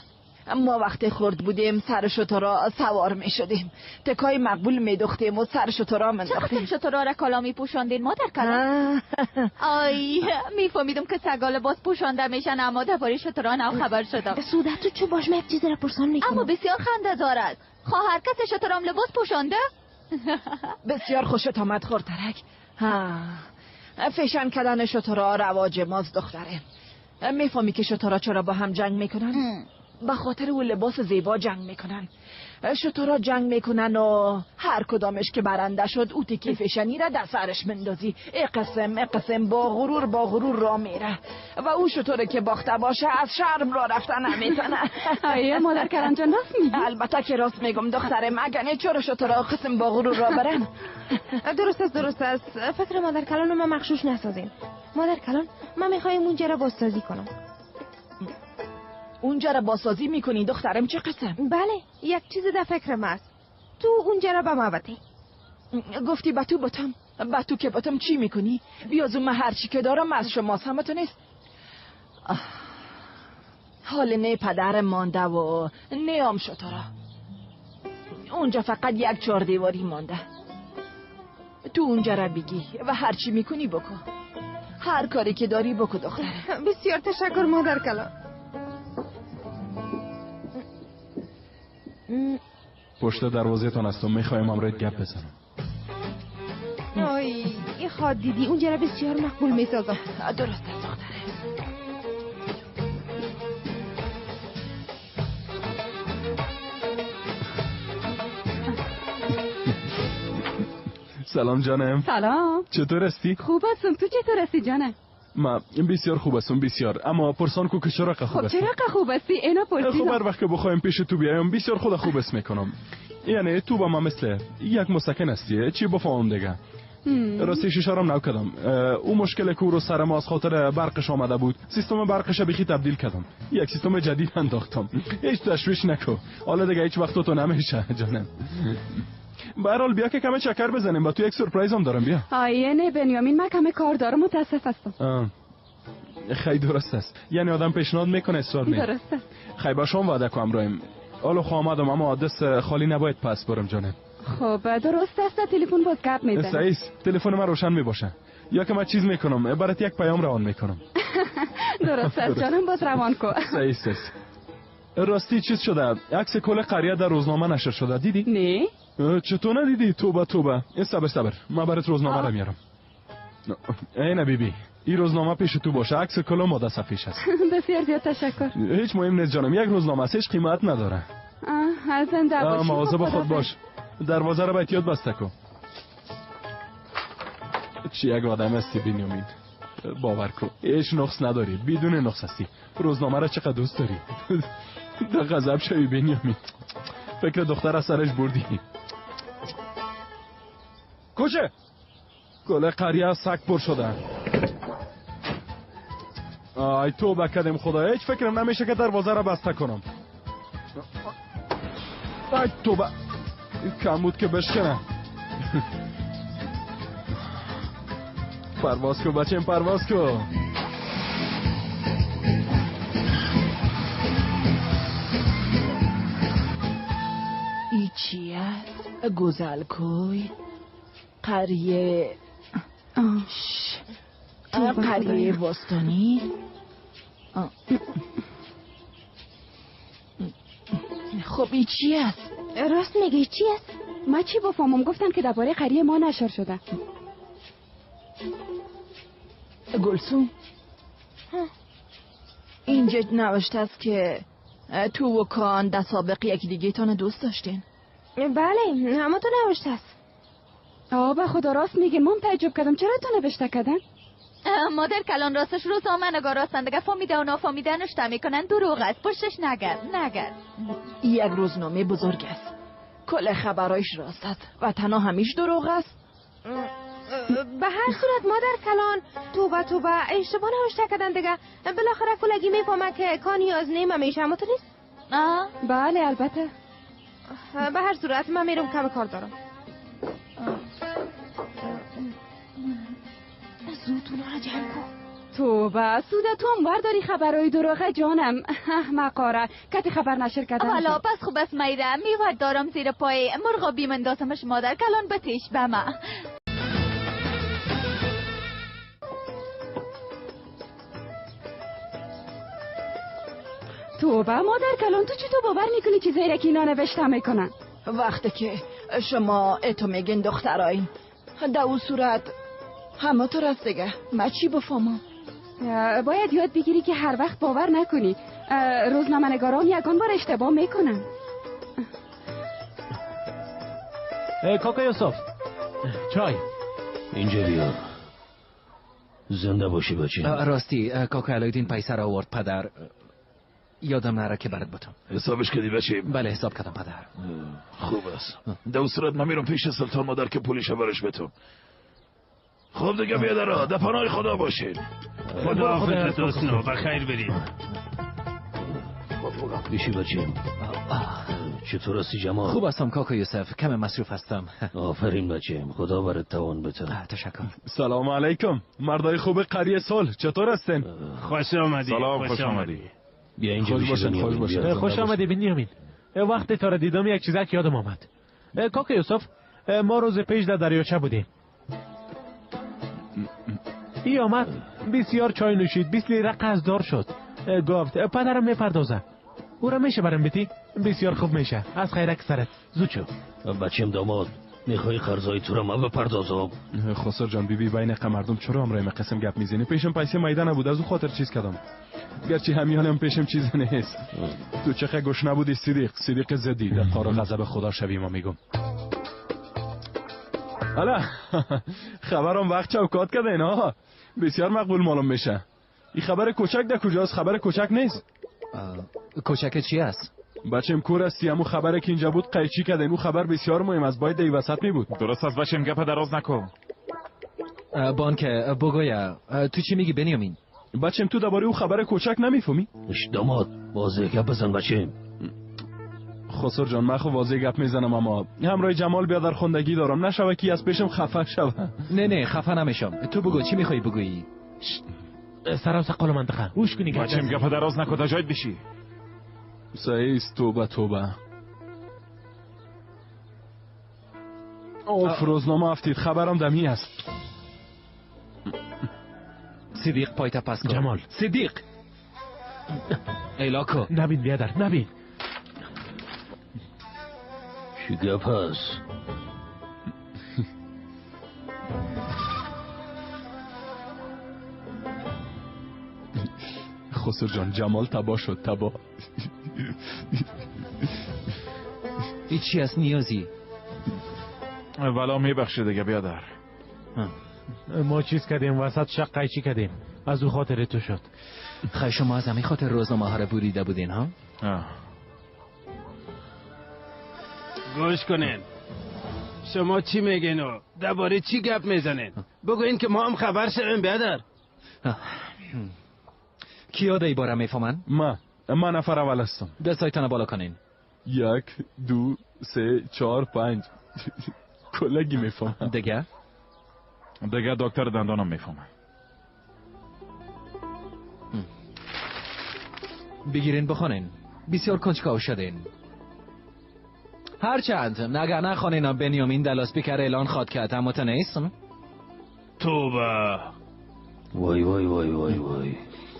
ما وقتی خرد بودیم سر شترا سوار می شدیم، تکای مقبول می دوختیم و سر شترا منداختیم. چقدر شترا را کالا می پوشاندین مادر کلان؟ آی می فهمیدم که سگا لباس پوشانده میشن، اما درباره شترا نو خبر شدم. سوده تو چه باش، من یک چیز را پرسان میکنم. اما بسیار خنده دارد. خواهر کس شترام لباس پوشانده؟ بسیار خوشت آمد خورترک. فشن کردن شترا رواج ماست دختره. میفهمی که شترا چرا با هم جنگ میکنن؟ به خاطر او لباس زیبا جنگ میکنن. شترا جنگ میکنن و هر کدامش که برنده شد او تیکه فشنی را در سرش مندازی. اقسم اقسم با غرور با غرور را میره و او شتره که باخته باشه از شرم را رفتن نمیتونه. آیا مادر کرم جان راست میگی؟ البته که راست میگم دخترم. اگه چرا شترا قسم با غرور را برن؟ درست است درست است. فکر مادر کلان ما مغشوش نسازیم. مادر کلان من میخوایم اونجا را بازسازی کنم. اونجا را بازسازی میکنی دخترم؟ چه قسم؟ بله یک چیز در فکرم است. تو اونجا را به ما بده. گفتی به تو بتم. به تو که بتم چی میکنی؟ بیازو من هرچی که دارم از شماست، همتون نیست. حال نه پدرم مانده و نه هم شترا. اونجا فقط یک چهار دیواری مانده. تو اونجا را بگی و هرچی میکنی بکن. هر کاری که داری بکن دخترم. بسیار تشکر مادر کلان. پشت دروازه تان هستم، میخوایم امروز گپ بزنم. آی این خواد دیدی اونجا را بسیار مقبول میسازم. درست است دختره. سلام جانم. سلام. چطور هستی؟ خوب هستم، تو چطور هستی جانم؟ ما بسیار خوب هستم بسیار، اما پرسان کو که چرا خوب هستی؟ خب چرا خوب هستی؟ اینا پرسیدم. خب هر وقت که بخوایم پیش تو بیایم بسیار خود خوب اس میکنم. یعنی تو با ما مثل یک مسکن هستی، چی بفهمم دیگه. راستی شیشه نو کردم. او مشکل که رو سر ما از خاطر برقش آمده بود، سیستم برقش بیخی تبدیل کردم، یک سیستم جدید انداختم. هیچ تشویش نکن، حالا دیگه هیچ وقت تو نمیشه جانم. به هر حال بیا که کم چکر بزنیم، با تو یک سورپرایز هم دارم. بیا. آیه نه بنیامین، من کم کار دارم، متاسف هستم. خیلی درست است، یعنی آدم پیشنهاد میکنه اصرار نه. درست است. خیلی با شما وعده کنم رایم. حالا خو آمدم، اما دست خالی نباید پس برم جانم. خب درست است، تلفن باز گپ میزنه. صحیح است، تلفن من روشن میباشه. یا که من چیز میکنم، برات یک پیام روان میکنم. درست است جانم، باز روان کو. صحیح است. راستی چیز شده، عکس کل قریه در روزنامه نشر شده، دیدی؟ نه. چطور ندیدی؟ توبه توبه. صبر صبر، من برات روزنامه را میارم. اینه بیبی، این روزنامه پیش تو باشه، عکس کل ماده صفیش است. بسیار زیاد تشکر. هیچ مهم نیست جانم، یک روزنامه است، هیچ قیمت نداره. زنده باشی. مواظب خود باش. دروازه را به احتیاط بسته کن. چی یک آدم هستی بنیامین، باور کن هیچ نقص نداری، بدون نقص هستی. روزنامه را چقدر دوست داری. در غضب شوی بنیامین، فکر دختر از سرش بردی. کوچه گل قریه سگ پر شده. آی توبه کردیم خدا، هیچ فکرم نمیشه که دروازه را بسته کنم. آی توبه، کم بود که بشکنه. پرواز کو بچیم، پرواز کو. ای چی است؟ گزل کوی قریه، قریه باستانی. خب ای چی است؟ راست میگی چی است؟ ما چی بفهمم؟ گفتن که درباره قریه ما نشر شده. گلسوم اینجا نوشته است که تو و کان در سابق یکی دیگه تان دوست داشتین. بله همه تو نوشته است. آه به خدا راست میگه، من تعجب کردم چرا تو نوشته کردن؟ مادر کلان راستش روزنامه نگار راستن دیگه، فامیده و نافامیده نشته میکنن، دروغ است، پشتش نگرد نگرد. یک روزنامه بزرگ است، کل خبرایش راست است و تنها همیش دروغ است. به هر صورت مادر کلان توبه توبه، اشتباه نوشته کردن دیگه. بالاخره کلگی میفهمه که کانی از نیمه میشه، اما تو نیست؟ بله البته. به هر صورت من میرم، کم کار دارم. زود اونا را جمع کن. توبه سوده، تو هم ورداری خبرهای دروغه جانم. احمقاره کتی خبر نشر کردن. والا پس خوب است میرم، میوه دارم زیر پای مرغا بیمندازمش مادر کلان بتیش به ما. توبه مادر کلان، تو چطور باور میکنی چیزایی را که اینا نوشته میکنن؟ وقتی که شما اتو میگین دختراین، در اون صورت همه تو راست دیگه، من چی بفهمم؟ باید یاد بگیری که هر وقت باور نکنی. روزنامه نگاران یگان بار اشتباه میکنن. کاکا یوسف چای اینجا بیا. زنده باشی بچه. راستی کاکا علایالدین پیسه را آورد پدر، یادم نره که برات بتم. حسابش کردی بچه؟ بله حساب کردم پدر. خوب است. در صورت من میرم پیش سلطان مادر که پولش برش بتم. خب دیگه بیادرها، در پناه خدا باشید. خدا حافظ دوستنو، بخیر برید. بیشی بچه چطور هستی جمال؟ خوب هستم کاکا یوسف، کم مصروف هستم. آفرین بچه، خدا برات توان بده. تشکر. سلام علیکم مردای خوب قریه صلح، چطور هستین؟ خوش آمدی. سلام، خوش آمدی. بیا اینجا. خوش باشین، خوش باشین. خوش آمدی بنیامین. وقتی تا را دیدم یک چیزک یادم آمد. کاکا یوسف، ما روز پیش در دریاچه بودیم. ای آمد بسیار چای نوشید، 20 لیره قرضدار شد. گفت پدرم میپردازه، او را میشه برم بیتی؟ بسیار خوب میشه، از خیرک سرت زود شو. بچم داماد، میخوای قرضای تو را من بپردازم؟ خسر جان بیبی، بین مردم چرا امرای من قسم گپ میزنی؟ پیشم پیسه میده نبود، از او خاطر چیز کردم. گرچه همیانم پیشم چیز نیست. تو چه گوش نبودی صدیق، صدیق زدی در قار غضب خدا شوی ما میگم. حالا خبرم وقت چوکات کرده اینا بسیار مقبول معلوم میشه. این خبر کوچک در کجاست؟ خبر کوچک نیست. کوچک چی است؟ بچم کور هستی، همون خبره که اینجا بود قیچی کرده. این خبر بسیار مهم است، باید در وسط می بود. درست است بچم، گپ دراز نکن. بانک بگویا تو چی میگی بنیامین؟ بچم تو درباره او خبر کوچک نمیفهمی؟ داماد واضح گپ بزن بچم. خسر جان من خو واضح گپ میزنم، اما همراه جمال بیادر خوندگی دارم، نشوه کی از پیشم خفه شوه. نه نه خفه نمیشم، تو بگو چی میخوای بگویی. سرم سقال منطقه گوش کنی. بچم گپ دراز نکن، تا جایت بشی. صحیح است. توبه توبه. اوف روزنامه افتید، خبرم دمی است. صدیق پایتا پس کن. جمال. صدیق ایلاکو. نبین بیادر نبین. چی گپ هست؟ خسر جان جمال تبا شد تبا. این چی است نیازی؟ ولا میبخشی دیگه بیادر. ما چیز کردیم وسط شق قیچی کردیم، از او خاطر تو شد. خیلی شما از همین خاطر روزنامه ها را بریده بودین ها؟ گوش کنین شما چی میگین و درباره چی گپ میزنین؟ بگوین که ما هم خبر شویم بیادر. کیا در باره میفهمن؟ من نفر اول هستم. دستایتان بالا کنین. 1 2 3 4 5 کلگی میفهمم. دیگه؟ دیگه دکتر دندانم میفهمم. بگیرین بخوانین. بسیار کنجکاو شدین. هرچند نگه نخوانین بنیامین دلاس بیکر اعلان خواد کرد اما تا نیستم. توبه. وای وای وای وای وای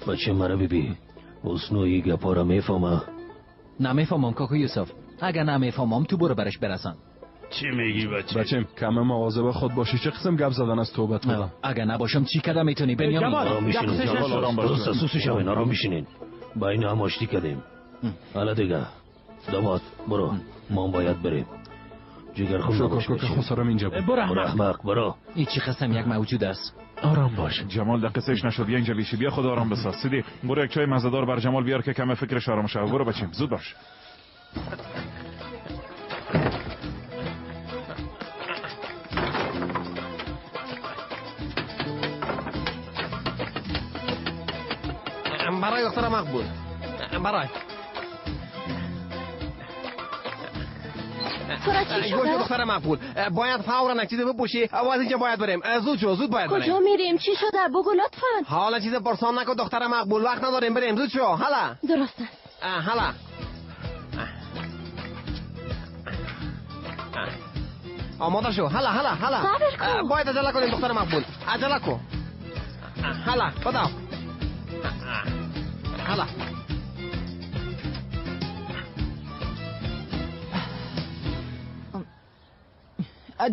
بچه مرا ببین. حسنو گپا را میفهمه؟ نمیفهمم کاکو یوسف. اگه نمیفهمم تو برو برش برسان. چی میگی بچه؟ بچم کم مواظب خود باشی. چه قسم گپ زدن از توبت خدا. اگه نباشم چی کردم میتونی بنیامین؟ آرام میشینین. درست سوس شوین آرام میشینین. با این هم آشتی کردیم. حالا دیگه داماد برو ما باید بریم. جگر خون نباش. شکر خسرم اینجا بود. برو احمق برو. این چی قسم یک موجود است. آرام باش جمال، دقیقه نشد. بیا اینجا بیشی، بیا خود آرام بساز. صدیق برو یک چای مزه‌دار بر جمال بیار که کم فکرش آرام شود. برو بچیم زود باش. برای دختر مقبول برای گوش دختر مقبول باید فورا یک چیز بپوشی و از اینجا باید بریم. زود شو، زود باید بریم. کجا میریم؟ چی شده؟ بگو لطفا. حالا چیز پرسان نکن دختر مقبول، وقت نداریم، بریم زود شو. حالا درست است. حالا آماده شو. حالا حالا حالا باید عجله کنیم دختر مقبول، عجله کن. حالا بدو. حالا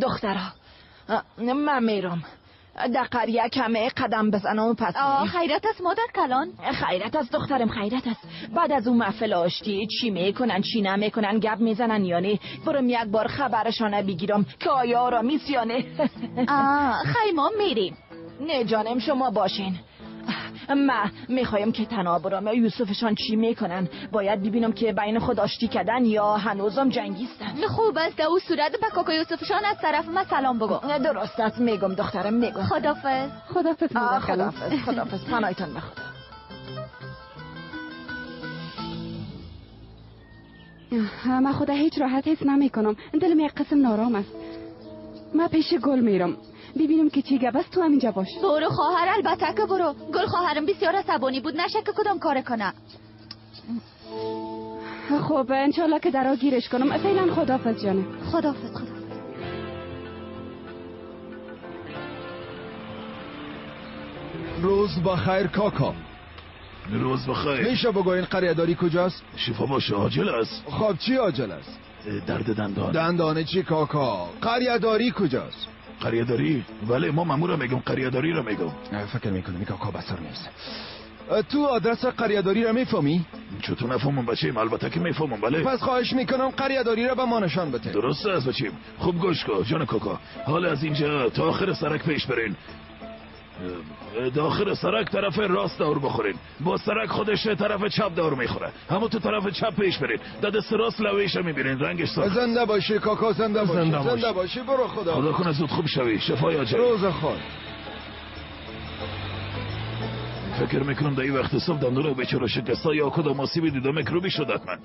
دخترها من میرم در قریه کمه قدم بزنم و پس میرم. خیرت است مادر کلان. خیرت است دخترم، خیرت است. بعد از اون محفل آشتی چی میکنن چی نمیکنن، گپ میزنن یا نه، برم یک بار خبرشانه بگیرم که آیا آرامیست یا نه. خیلی ما میریم. نه جانم شما باشین. من میخوایم که تنها برام یوسفشان چی میکنن، باید ببینم که بین خود آشتی کردن یا هنوزم جنگیستن. خوب است، او صورت به کاکا یوسفشان از طرف من سلام بگو. درست است میگم دخترم، میگم. خدافظ. خدافظ. خدافظ. خدافظ. پناهتان به خدا. من خدا هیچ راحت حس نمیکنم، دلم یک قسم نارام است. من پیش گل میرم ببینم که چی گپ است. تو هم اینجا باش. برو خواهر، البته که برو. گل خواهرم بسیار عصبانی بود، نشه که کدام کار کنه. خب انشالله که درا گیرش کنم. فعلا خداحافظ جانم. خداحافظ. خداحافظ. روز بخیر کاکا. روز بخیر. میشه بگو این قریه داری کجاست؟ شفا باشه عاجل است. خب چی عاجل است؟ درد دندان. دندان چی کاکا؟ قریه داری کجاست؟ قریه داری؟ ولی ما مامور میگم، قریه داری رو میگم. فکر میکنم کاکا بسر نیست. تو آدرس قریه داری رو میفهمی؟ چطور نفهمم بچیم؟ البته که میفهمم. بله. پس خواهش میکنم قریه داری رو به ما نشان بده. درست است بچیم. خوب گوش کن جان کاکا. حالا از اینجا تا آخر سرک پیش برین. داخل سرک طرف راست دور بخورین، با سرک خودش طرف چپ دور میخوره، همون تو طرف چپ پیش برین، دست راست لویش میبینین رنگش سرخ. زنده باشی کاکا، زنده باشی، زنده باشی. برو خدا خدا کنه زود خوب شوی. شفای عاجل. روز خود. فکر میکنم در این وقت صبح دندون بیچاره شکسته یا کدام آسیبی دیده میکروبی شد حتما.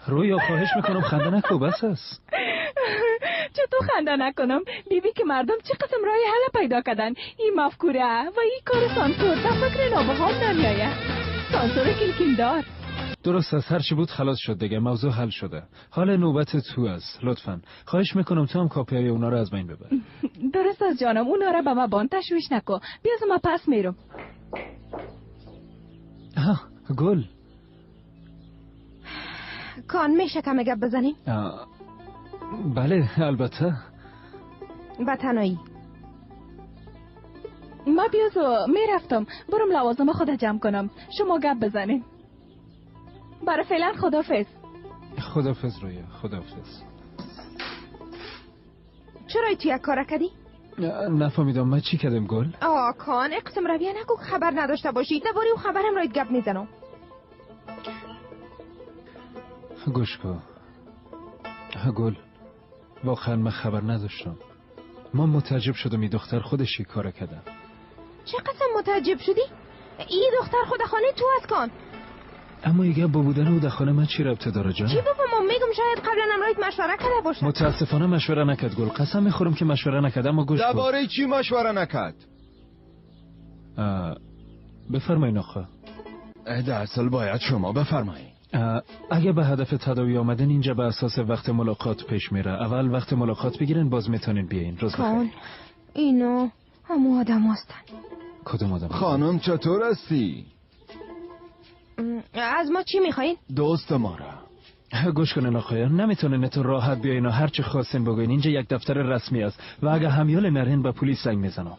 رویا خواهش میکنم خنده نکن، بس است. چطور خنده نکنم؟ بیبی که مردم چه قسم رای حل پیدا کردن. این مفکوره و این کار سانسور در فکر نابغام نمیآید. سانسور کلکیندار. درست است، هر چی بود خلاص شد دیگه، موضوع حل شده. حال نوبت تو است. لطفاً خواهش میکنم تو هم کاپیای اونا رو از بین ببر. درست است جانم، اونا رو به ما بان تشویش نکن. بیا ما پس میرم. گل کان میشه کم گپ بزنیم؟ بله البته. با تنهایی. ما بیازو میرفتم برم لوازم خود جمع کنم، شما گپ بزنین. برای فعلا خدافظ. خدافظ رویا، خدافظ. چرا تو یک کار کردی؟ نفهمیدم من چی کردم گل؟ کان اقسم رویه نکو خبر نداشته باشی. درباره او خبرم رایت گپ میزنم. گوش کن گل، واقعا من خبر نداشتم. ما متعجب شدم این دختر خودش این کار کرده. چه قسم متعجب شدی؟ این دختر خود خانه تو از کن. اما ایگه با بودن او در خانه من چی ربطه داره جان؟ چی بابا، ما میگم شاید قبلا امرایت مشوره کرده باشه. متاسفانه مشوره نکرد گل، قسم میخورم که مشوره نکرد. اما گوش کن. درباره چی مشوره نکرد؟ بفرمایین آقا. در اصل باید شما بفرمایید. اگه به هدف تداوی آمدن اینجا به اساس وقت ملاقات پیش میره. اول وقت ملاقات بگیرین، باز میتونین بیاین. روز بخیر. اینو همو آدم هستن. کدوم آدم؟ خانم چطور هستی؟ از ما چی میخواین؟ دوست ما را. گوش کنین آقایان، نمیتونین تو راحت بیاین و هر چی خواستین بگوین. اینجا یک دفتر رسمی است و اگه همیال نرین به پلیس زنگ میزنم.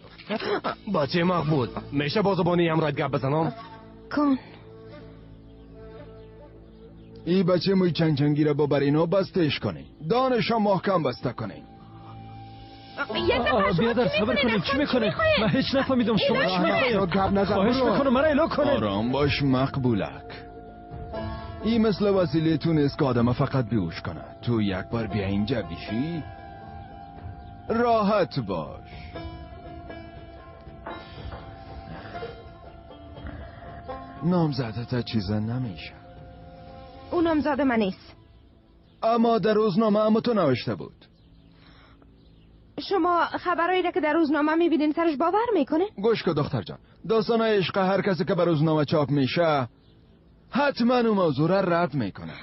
بچه مقبول میشه با زبانی هم رایت گپ بزنم؟ کن. ای بچه موی چنگ چنگی را با بر اینا بستهش کنی، دانشا محکم بسته کنی. بیادر صبر کنیم. چی میکنه؟ من هیچ نفهمیدم شما چی میخواید. خواهش میکنم مرا ایلا کنید. آرام باش مقبولک. این مثل وسیله تو نیست که آدم فقط بیهوش کنه. تو یک بار بیا اینجا بیشی راحت باش. نامزده تا چیزا نمیشه. او نامزد من نیست. اما در روزنامه اما تو نوشته بود. شما خبرایی را که در روزنامه میبینین سرش باور میکنه؟ گوش کن دختر جان، داستان عشق هر کسی که بر روزنامه چاپ میشه حتما اون موضوع را رد میکنه.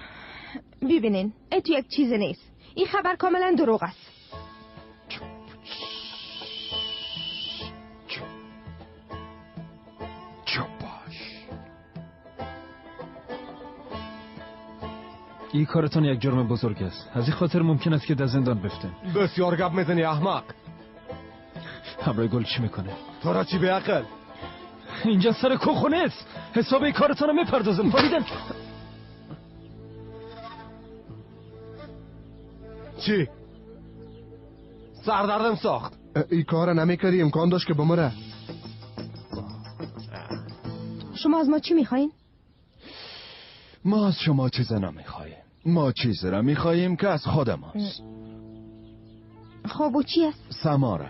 ببینین اتو یک چیز نیست، این خبر کاملا دروغ است. چپ باش. این کارتان یک جرم بزرگ است، از این خاطر ممکن است که در زندان بفتیم. بسیار گپ میزنی احمق. همراه گل چی میکنه؟ تو را چی بیعقل؟ اینجا سر کوخونه است. حساب این کارتان رو میپردازم. فهمیدن؟ چی؟ سردردم ساخت. این کار نمیکردی امکان داشت که بمره. شما از ما چی میخواین؟ ما از شما چیز نمیخواهیم. ما چیز را میخواهیم که از خود ماست. خب و چی است؟ سماره.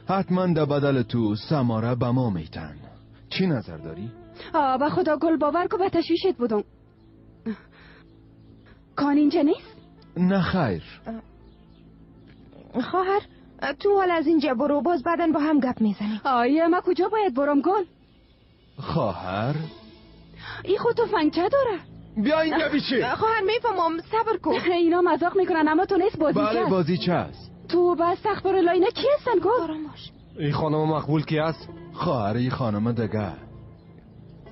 حتما در بدل تو سماره به ما میتن. چی نظر داری؟ به خدا گل باور که به تشویشت بودم. کان اینجا نیست؟ نه خیر. خواهر تو حال از اینجا برو، باز بعدن با هم گپ میزنیم. آیه ما کجا باید برم گل؟ خواهر این خود تفنگچه داره. بیا اینجا بیچی. خواهر میفهمم، صبر کن. اینا مذاق میکنن اما تو نیست بازیچه. بله بازیچه است. تو بس استغفر الله، اینا کی هستن گل؟ آرام باش. این خانم مقبول کی است؟ خواهر این خانم دیگه.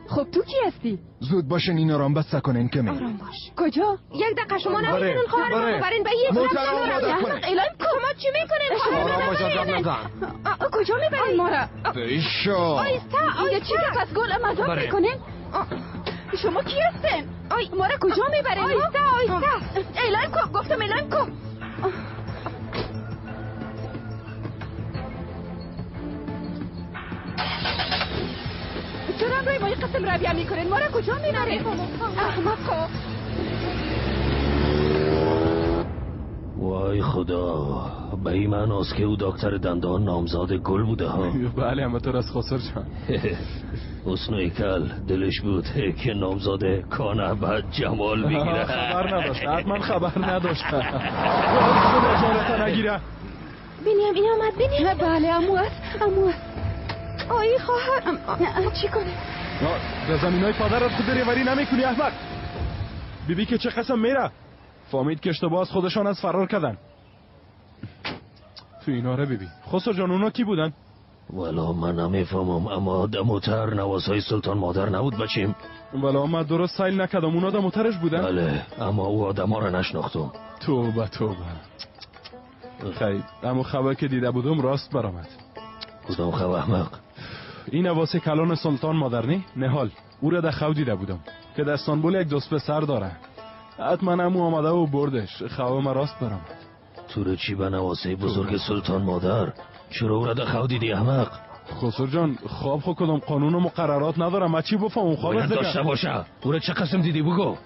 خب تو کی هستی؟ زود باشین اینا رو بسته کنین که میریم. آرام باش. کجا؟ یک دقیقه شما نمیتونین خواهر ما ببرین به یه طرف. الهی شما چی میکنین؟ خواهر ما کجا میبرین ما را؟ بیشو. آیسته آیسته. چی پس گل مذاق میکنین؟ شما کی هستین؟ ما را کجا میبرین؟ آیسته آیسته. اعلام کن، گفتم اعلام کن. چرا روی ما قسم رویه میکنین؟ ما را کجا میبرین؟ احمقا. وای خدا، به این معناست که او دکتر دندان نامزاد گل بوده ها. بله اما تو از خسر جان. حسن ایکل دلش بود که نامزاد کانه بعد جمال بگیره. خبر نداشت، حتما خبر نداشت. خدا جانتا نگیره. بینیم این آمد، بینیم. بله امو است، امو است. آی خواهر چی کنه؟ در زمین های پدرت خود ریوری نمی کنی احمق. بیبی که چه قسم میره. فهمید که اشتباه از خودشان از فرار کردن. تو اینا رو بیبی. خسرو جان اونا کی بودن؟ والا من نمیفهمم، اما دموتر نواسای سلطان مادر نبود بچیم. والا من درست سیل نکردم، اونا دموترش بودن؟ بله، اما او آدما رو نشناختم. توبه توبه. خیر، اما خبر که دیده بودم راست برآمد. کدام خبر احمق؟ این نواسه کلان سلطان مادر نی؟ نهال. او را در خو دیده بودم که در استانبول یک دوست پسر داره. حتما امو آمده و بردش. خو ما راست برآمد. تو رو چی به نواسه بزرگ سلطان مادر؟ چرا او را در خو دیدی احمق؟ خسرو جان خواب خو کدام قانون و مقررات ندارم. من چی بفهمم خواب باید داشته باشه. او را چه قسم دیدی بگو.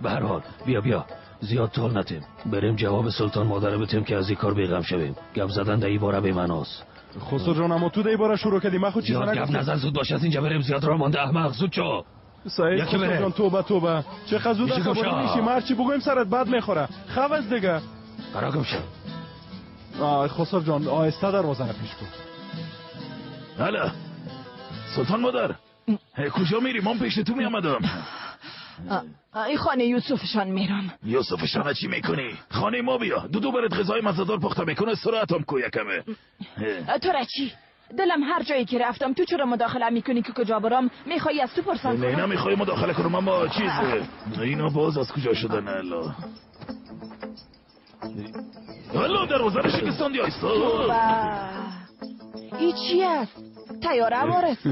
به هر حال بیا زیاد طول نتیم، بریم جواب سلطان مادر بتیم که از این کار بیغم شویم. گپ زدن در این باره بی معناست. خسرو جان اما تو در این باره شروع کردی، من خود چیز نگفتم. گپ نزن، زود باش از اینجا بریم، زیاد راه مانده احمق. زود شو. سعید خسرو جان توبه توبه، چه زود عصبانی میشی. من هرچی بگویم سرت بد میخوره. خوز دیگه قرار گم شو. خسرو جان آهسته دروازه را پیش کن. هلا سلطان مادر، کجا میری؟ من پیش تو میامدم. ای خانه یوسفشان میرم. یوسفشان چی میکنی؟ خانه ما بیا، دودو برات غذای مزه‌دار پخته میکنه. سرعتم کو یکمه. تو را چی؟ دلم هر جایی که رفتم تو چرا مداخله میکنی که کجا برام؟ میخوای از تو پرسان کنم؟ نه نمیخوای مداخله کنم، اما چیز اینا باز از کجا شدن؟ الله الله، دروازه رو شکستاندی. آیستا. ای چی است؟ تیاره وارث.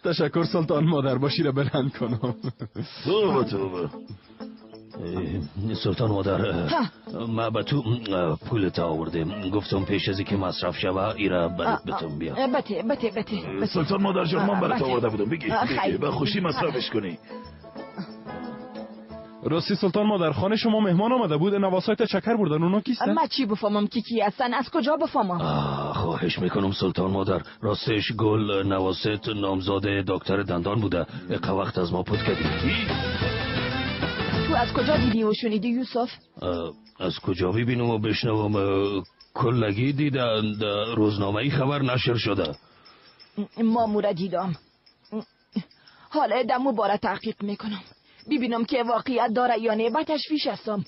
تشکر سلطان مادر، باشی را بلند کنم. توبه توبه. سلطان مادر، ما به تو پول تا آوردیم، گفتم پیش از اینکه مصرف شوه ایرا برات بتون بیا. بته بته بته. سلطان مادر جان من برات آورده بودم، بگی به خوشی مصرفش کنی. راستی سلطان مادر، خانه شما مهمان آمده بود، نواسایت چکر بردن، اونا کیستن؟ من چی بفهمم کی هستن؟ از کجا بفهمم؟ خواهش میکنم سلطان مادر، راستش گل نواست نامزاد دکتر دندان بوده، یک وقت از ما پوت کردی. تو از کجا دیدی و شنیدی یوسف؟ از کجا ببینم و بشنوم؟ کلگی دیدند، روزنامه‌ای خبر نشر شده. ما مورا دیدم. حالا دمو باره تحقیق میکنم، ببینم که واقعیت داره یا نه. با تشویش هستم،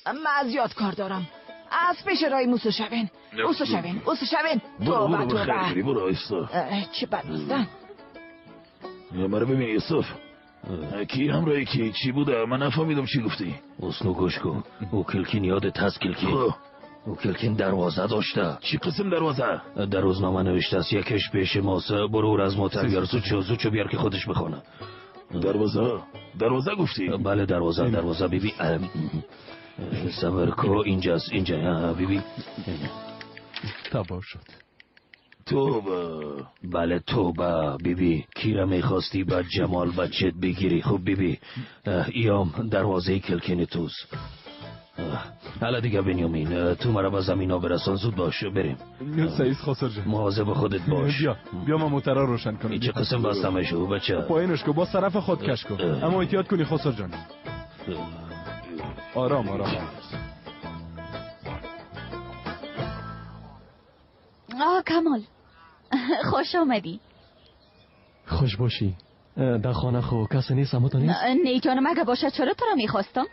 من از یاد کار دارم. از پیش رای موسو شوین، اوسو شوین، اوسو شوین. توبه توبه. برو آیستا. چه بد نیستن. مرا ببین یوسف، کی همراه کی چی بوده؟ من نفهمیدم چی گفتی. اسنو گوش کن، او کلکین یادت هست؟ کلکین او کلکین دروازه داشته. چی قسم دروازه؟ در روزنامه نوشته است یکش پیش ماست، برو از موتر بیار، زود چو بیار که خودش بخونه. دروازه؟ دروازه گفتی؟ بله دروازه، دروازه بیبی. صبر کو، اینجاست، اینجا بیبی. تباه شد. توبه. بله توبه بیبی. کی را میخواستی با جمال بچت بگیری؟ خب بیبی، ایام دروازه کلکین توست. حالا دیگه بنیامین، تو مرا به زمین برسان، زود باش بریم. سعید خسرو جان مواظب خودت باش. بیا ما موتر را روشن کنیم. چه قسم بستمه شو بچه؟ پایینش کو، باز طرف خود کش کن، اما احتیاط کنی خسرو جان. آرام آرام. آه کمال، خوش آمدی. خوش باشی. در خانه خو کسی نیست؟ اما تو نیست؟ نه جانم، اگه باشه چرا تو را میخواستم؟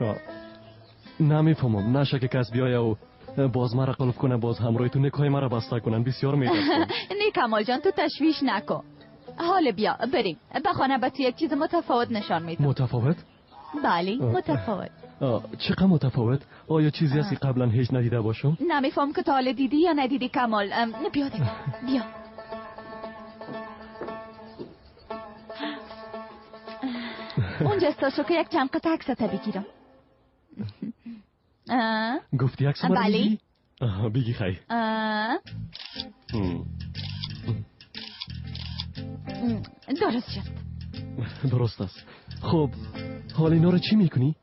نمیفهمم، نشه که کس بیایه و باز مرا قلف کنه، باز همراه تو نکای مرا بسته کنن، بسیار میترسم. نه کمال جان، تو تشویش نکن. حالا بیا بریم به خانه، به تو یک چیز متفاوت نشان میدم. متفاوت؟ بله متفاوت. چقدر متفاوت؟ آیا چیزی هست که قبلا هیچ ندیده باشم؟ نمیفهم که تا حالا دیدی یا ندیدی کمال. بیا دیگه، بیا. اونجا استاسو که یک چند قطع عکست بگیرم. گفتی عکس مرا بله. بگی خی. درست شد. درست است. خب حال اینا رو چی میکنی؟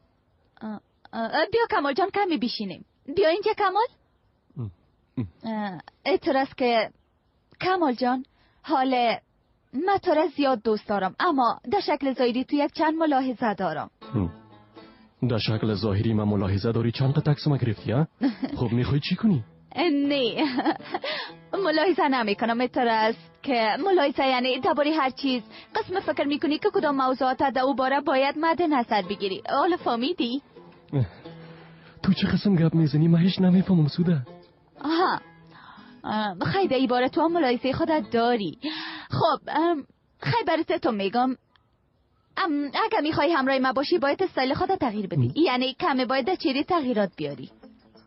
بیا کمال جان کمی بشینیم. بیا اینجا کمال. اعتراض که کمال جان، حال من تو را زیاد دوست دارم، اما در شکل ظاهری تو یک چند ملاحظه دارم. در شکل ظاهری من ملاحظه داری؟ چند تا عکس ما گرفتی؟ خب میخوای چی کنی؟ نه ملاحظه نمیکنم. اتر است که ملاحظه یعنی درباره هر چیز قسم فکر میکنی که کدام موضوعات در او باره باید مد نظر بگیری. حالا فهمیدی؟ تو چه قسم گپ میزنی؟ من هیچ نمیفهمم سوده. آها خیلی ای باره تو هم ملاحظه خودت داری. خب خیلی برات تو میگم، اگه میخوای همراه ما باشی باید استایل خودت تغییر بدی، یعنی کمی باید در چهره تغییرات بیاری.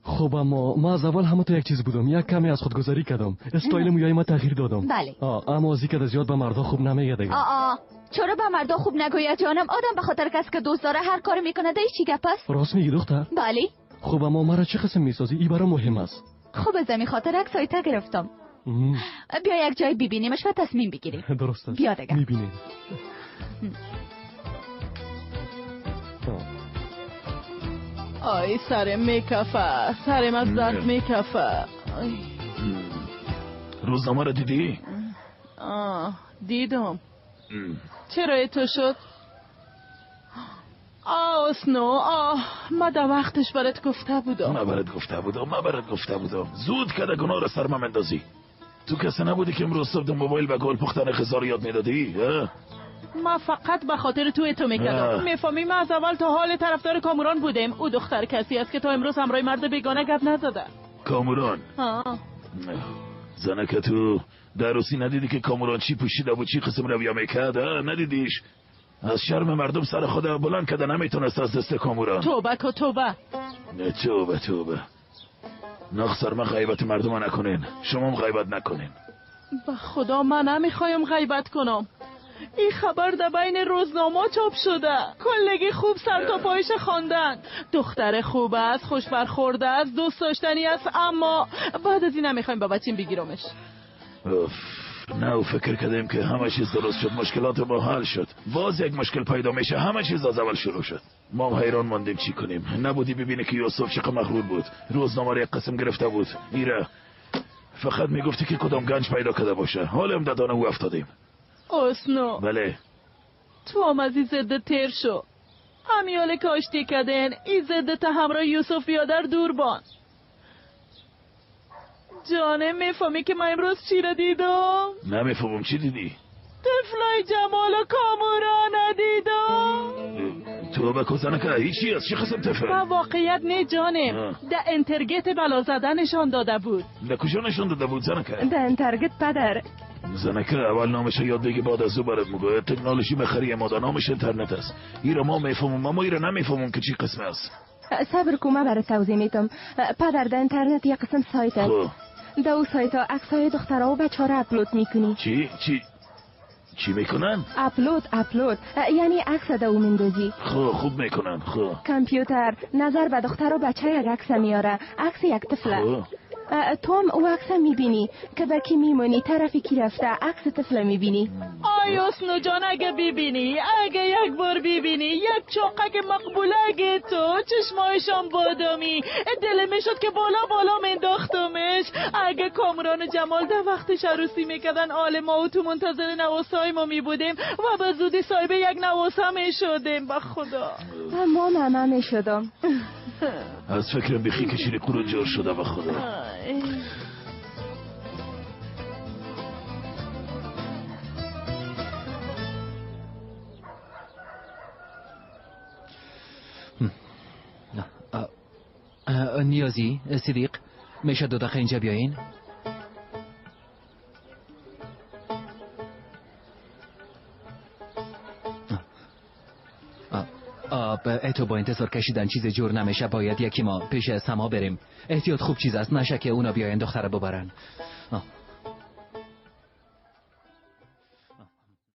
خب اما ما از اول همه تو یک چیز بودم، یک کمی از خودگذاری کردم، استایل مویای ما تغییر دادم. بله. اما از اینکه زیاد به مردا خوب نمیگه دیگه. چرا به مردا خوب نگوید جانم؟ آدم به خاطر کس که دوست داره هر کاری میکنه. ده چی گپ است؟ راست میگی دختر؟ بله. خب اما مرا چه قسم میسازی؟ ای برام مهم است. خب از همین خاطر یک سایت گرفتم. بیا یک جای ببینیمش و تصمیم بگیریم. درست است. بیا دیگه میبینیم. آی سرم میکفه، سرم از درد میکفه. روزنامه رو دیدی؟ آه دیدم. چرا تو شد؟ آه اسنو، آه ما در وقتش برات گفته بودم. من برات گفته بودم. زود کده گناه رو سر من اندازی. تو کسی نبودی که امروز صبح موبایل به گل پختن خزار یاد میدادی؟ ما فقط به خاطر تو تو میکردم. میفهمی ما از اول تا حال طرفدار کاموران بودیم. او دختر کسی است که تا امروز همراه مرد بیگانه گپ نزده. کاموران؟ زنه که تو در روسی ندیدی که کاموران چی پوشیده بود، چی قسم رویا میکرد؟ ندیدیش؟ از شرم مردم سر خود بلند کرده نمیتونست از دست کاموران. توبه که توبه. نه توبه توبه. نخسر من غیبت مردم نکنین، شما هم غیبت نکنین. به خدا من نمیخوایم غیبت کنم. این خبر در بین روزنامه چاپ شده. کلگی خوب سر تا پایش خواندن. دختر خوب است، خوش برخورده است، دوست داشتنی است، اما بعد از این نمیخوایم با بچیم بگیرمش. نه و فکر کردیم که همه چیز درست شد، مشکلات ما حل شد. باز یک مشکل پیدا میشه، همه چیز از اول شروع شد. ما هم حیران ماندیم چی کنیم. نبودی ببینی که یوسف چقدر مغرور بود. روزنامه را یک قسم گرفته بود. ایره فقط میگفتی که کدام گنج پیدا کرده باشه. حالا هم دادان او افتادیم. اسنو. بله. تو هم از این زده تیر شو. همیاله که آشتی کردن این زده تا همراه یوسف بیادر دور بان. جانم میفهمی که من امروز چی را دیدم؟ نمیفهمم چی دیدی؟ طفلای جمال و کاموران دیدم. تو به کسانه که هیچی از چی قسم طفل؟ با واقعیت نه جانم، در انترگت بلا زدن نشان داده بود. در کجا نشان داده بود زنکه؟ در انترگت پدر. زنکه اول نامش یاد بگی بعد از او برات میگه. تکنولوژی مخری ماده نامش اینترنت است. ایرا ما میفهمم اما ایرا نمیفهمم که چی قسم است. صبر کو من برات توضیح میدم. پدر در اینترنت یک قسم سایت است. در او سایت ها عکسای دخترها و بچه‌ها را اپلود میکنی. چی چی چی میکنن؟ اپلود یعنی عکس در او میندازی. خب خوب میکنن. خب کامپیوتر نظر به دختر و بچه یک عکس میاره، عکس یک طفله. تو هم او عکس میبینی که به کی میمونی، طرفی کی رفته، عکس طفل میبینی. آی اسنو جان اگه ببینی، اگه یک بار ببینی، یک چاقک مقبوله اگه تو چشمایشان بادامی، دل میشد که بالا بالا منداختمش. اگه کامران و جمال در وقتش عروسی میکردن، آل ما و تو منتظر نواسای ما میبودیم و به زودی صاحب یک نواسه میشدیم. به خدا ما ماما میشدم. از فکرم بیخی کشید کورو جور شده. به خدا نیازی صدیق میشه 2 دقیقه اینجا بیاین؟ اتو با انتظار کشیدن چیز جور نمیشه. باید یکی ما پیش سما بریم. احتیاط خوب چیز است، نشه که اونا بیاین دختر ببرن.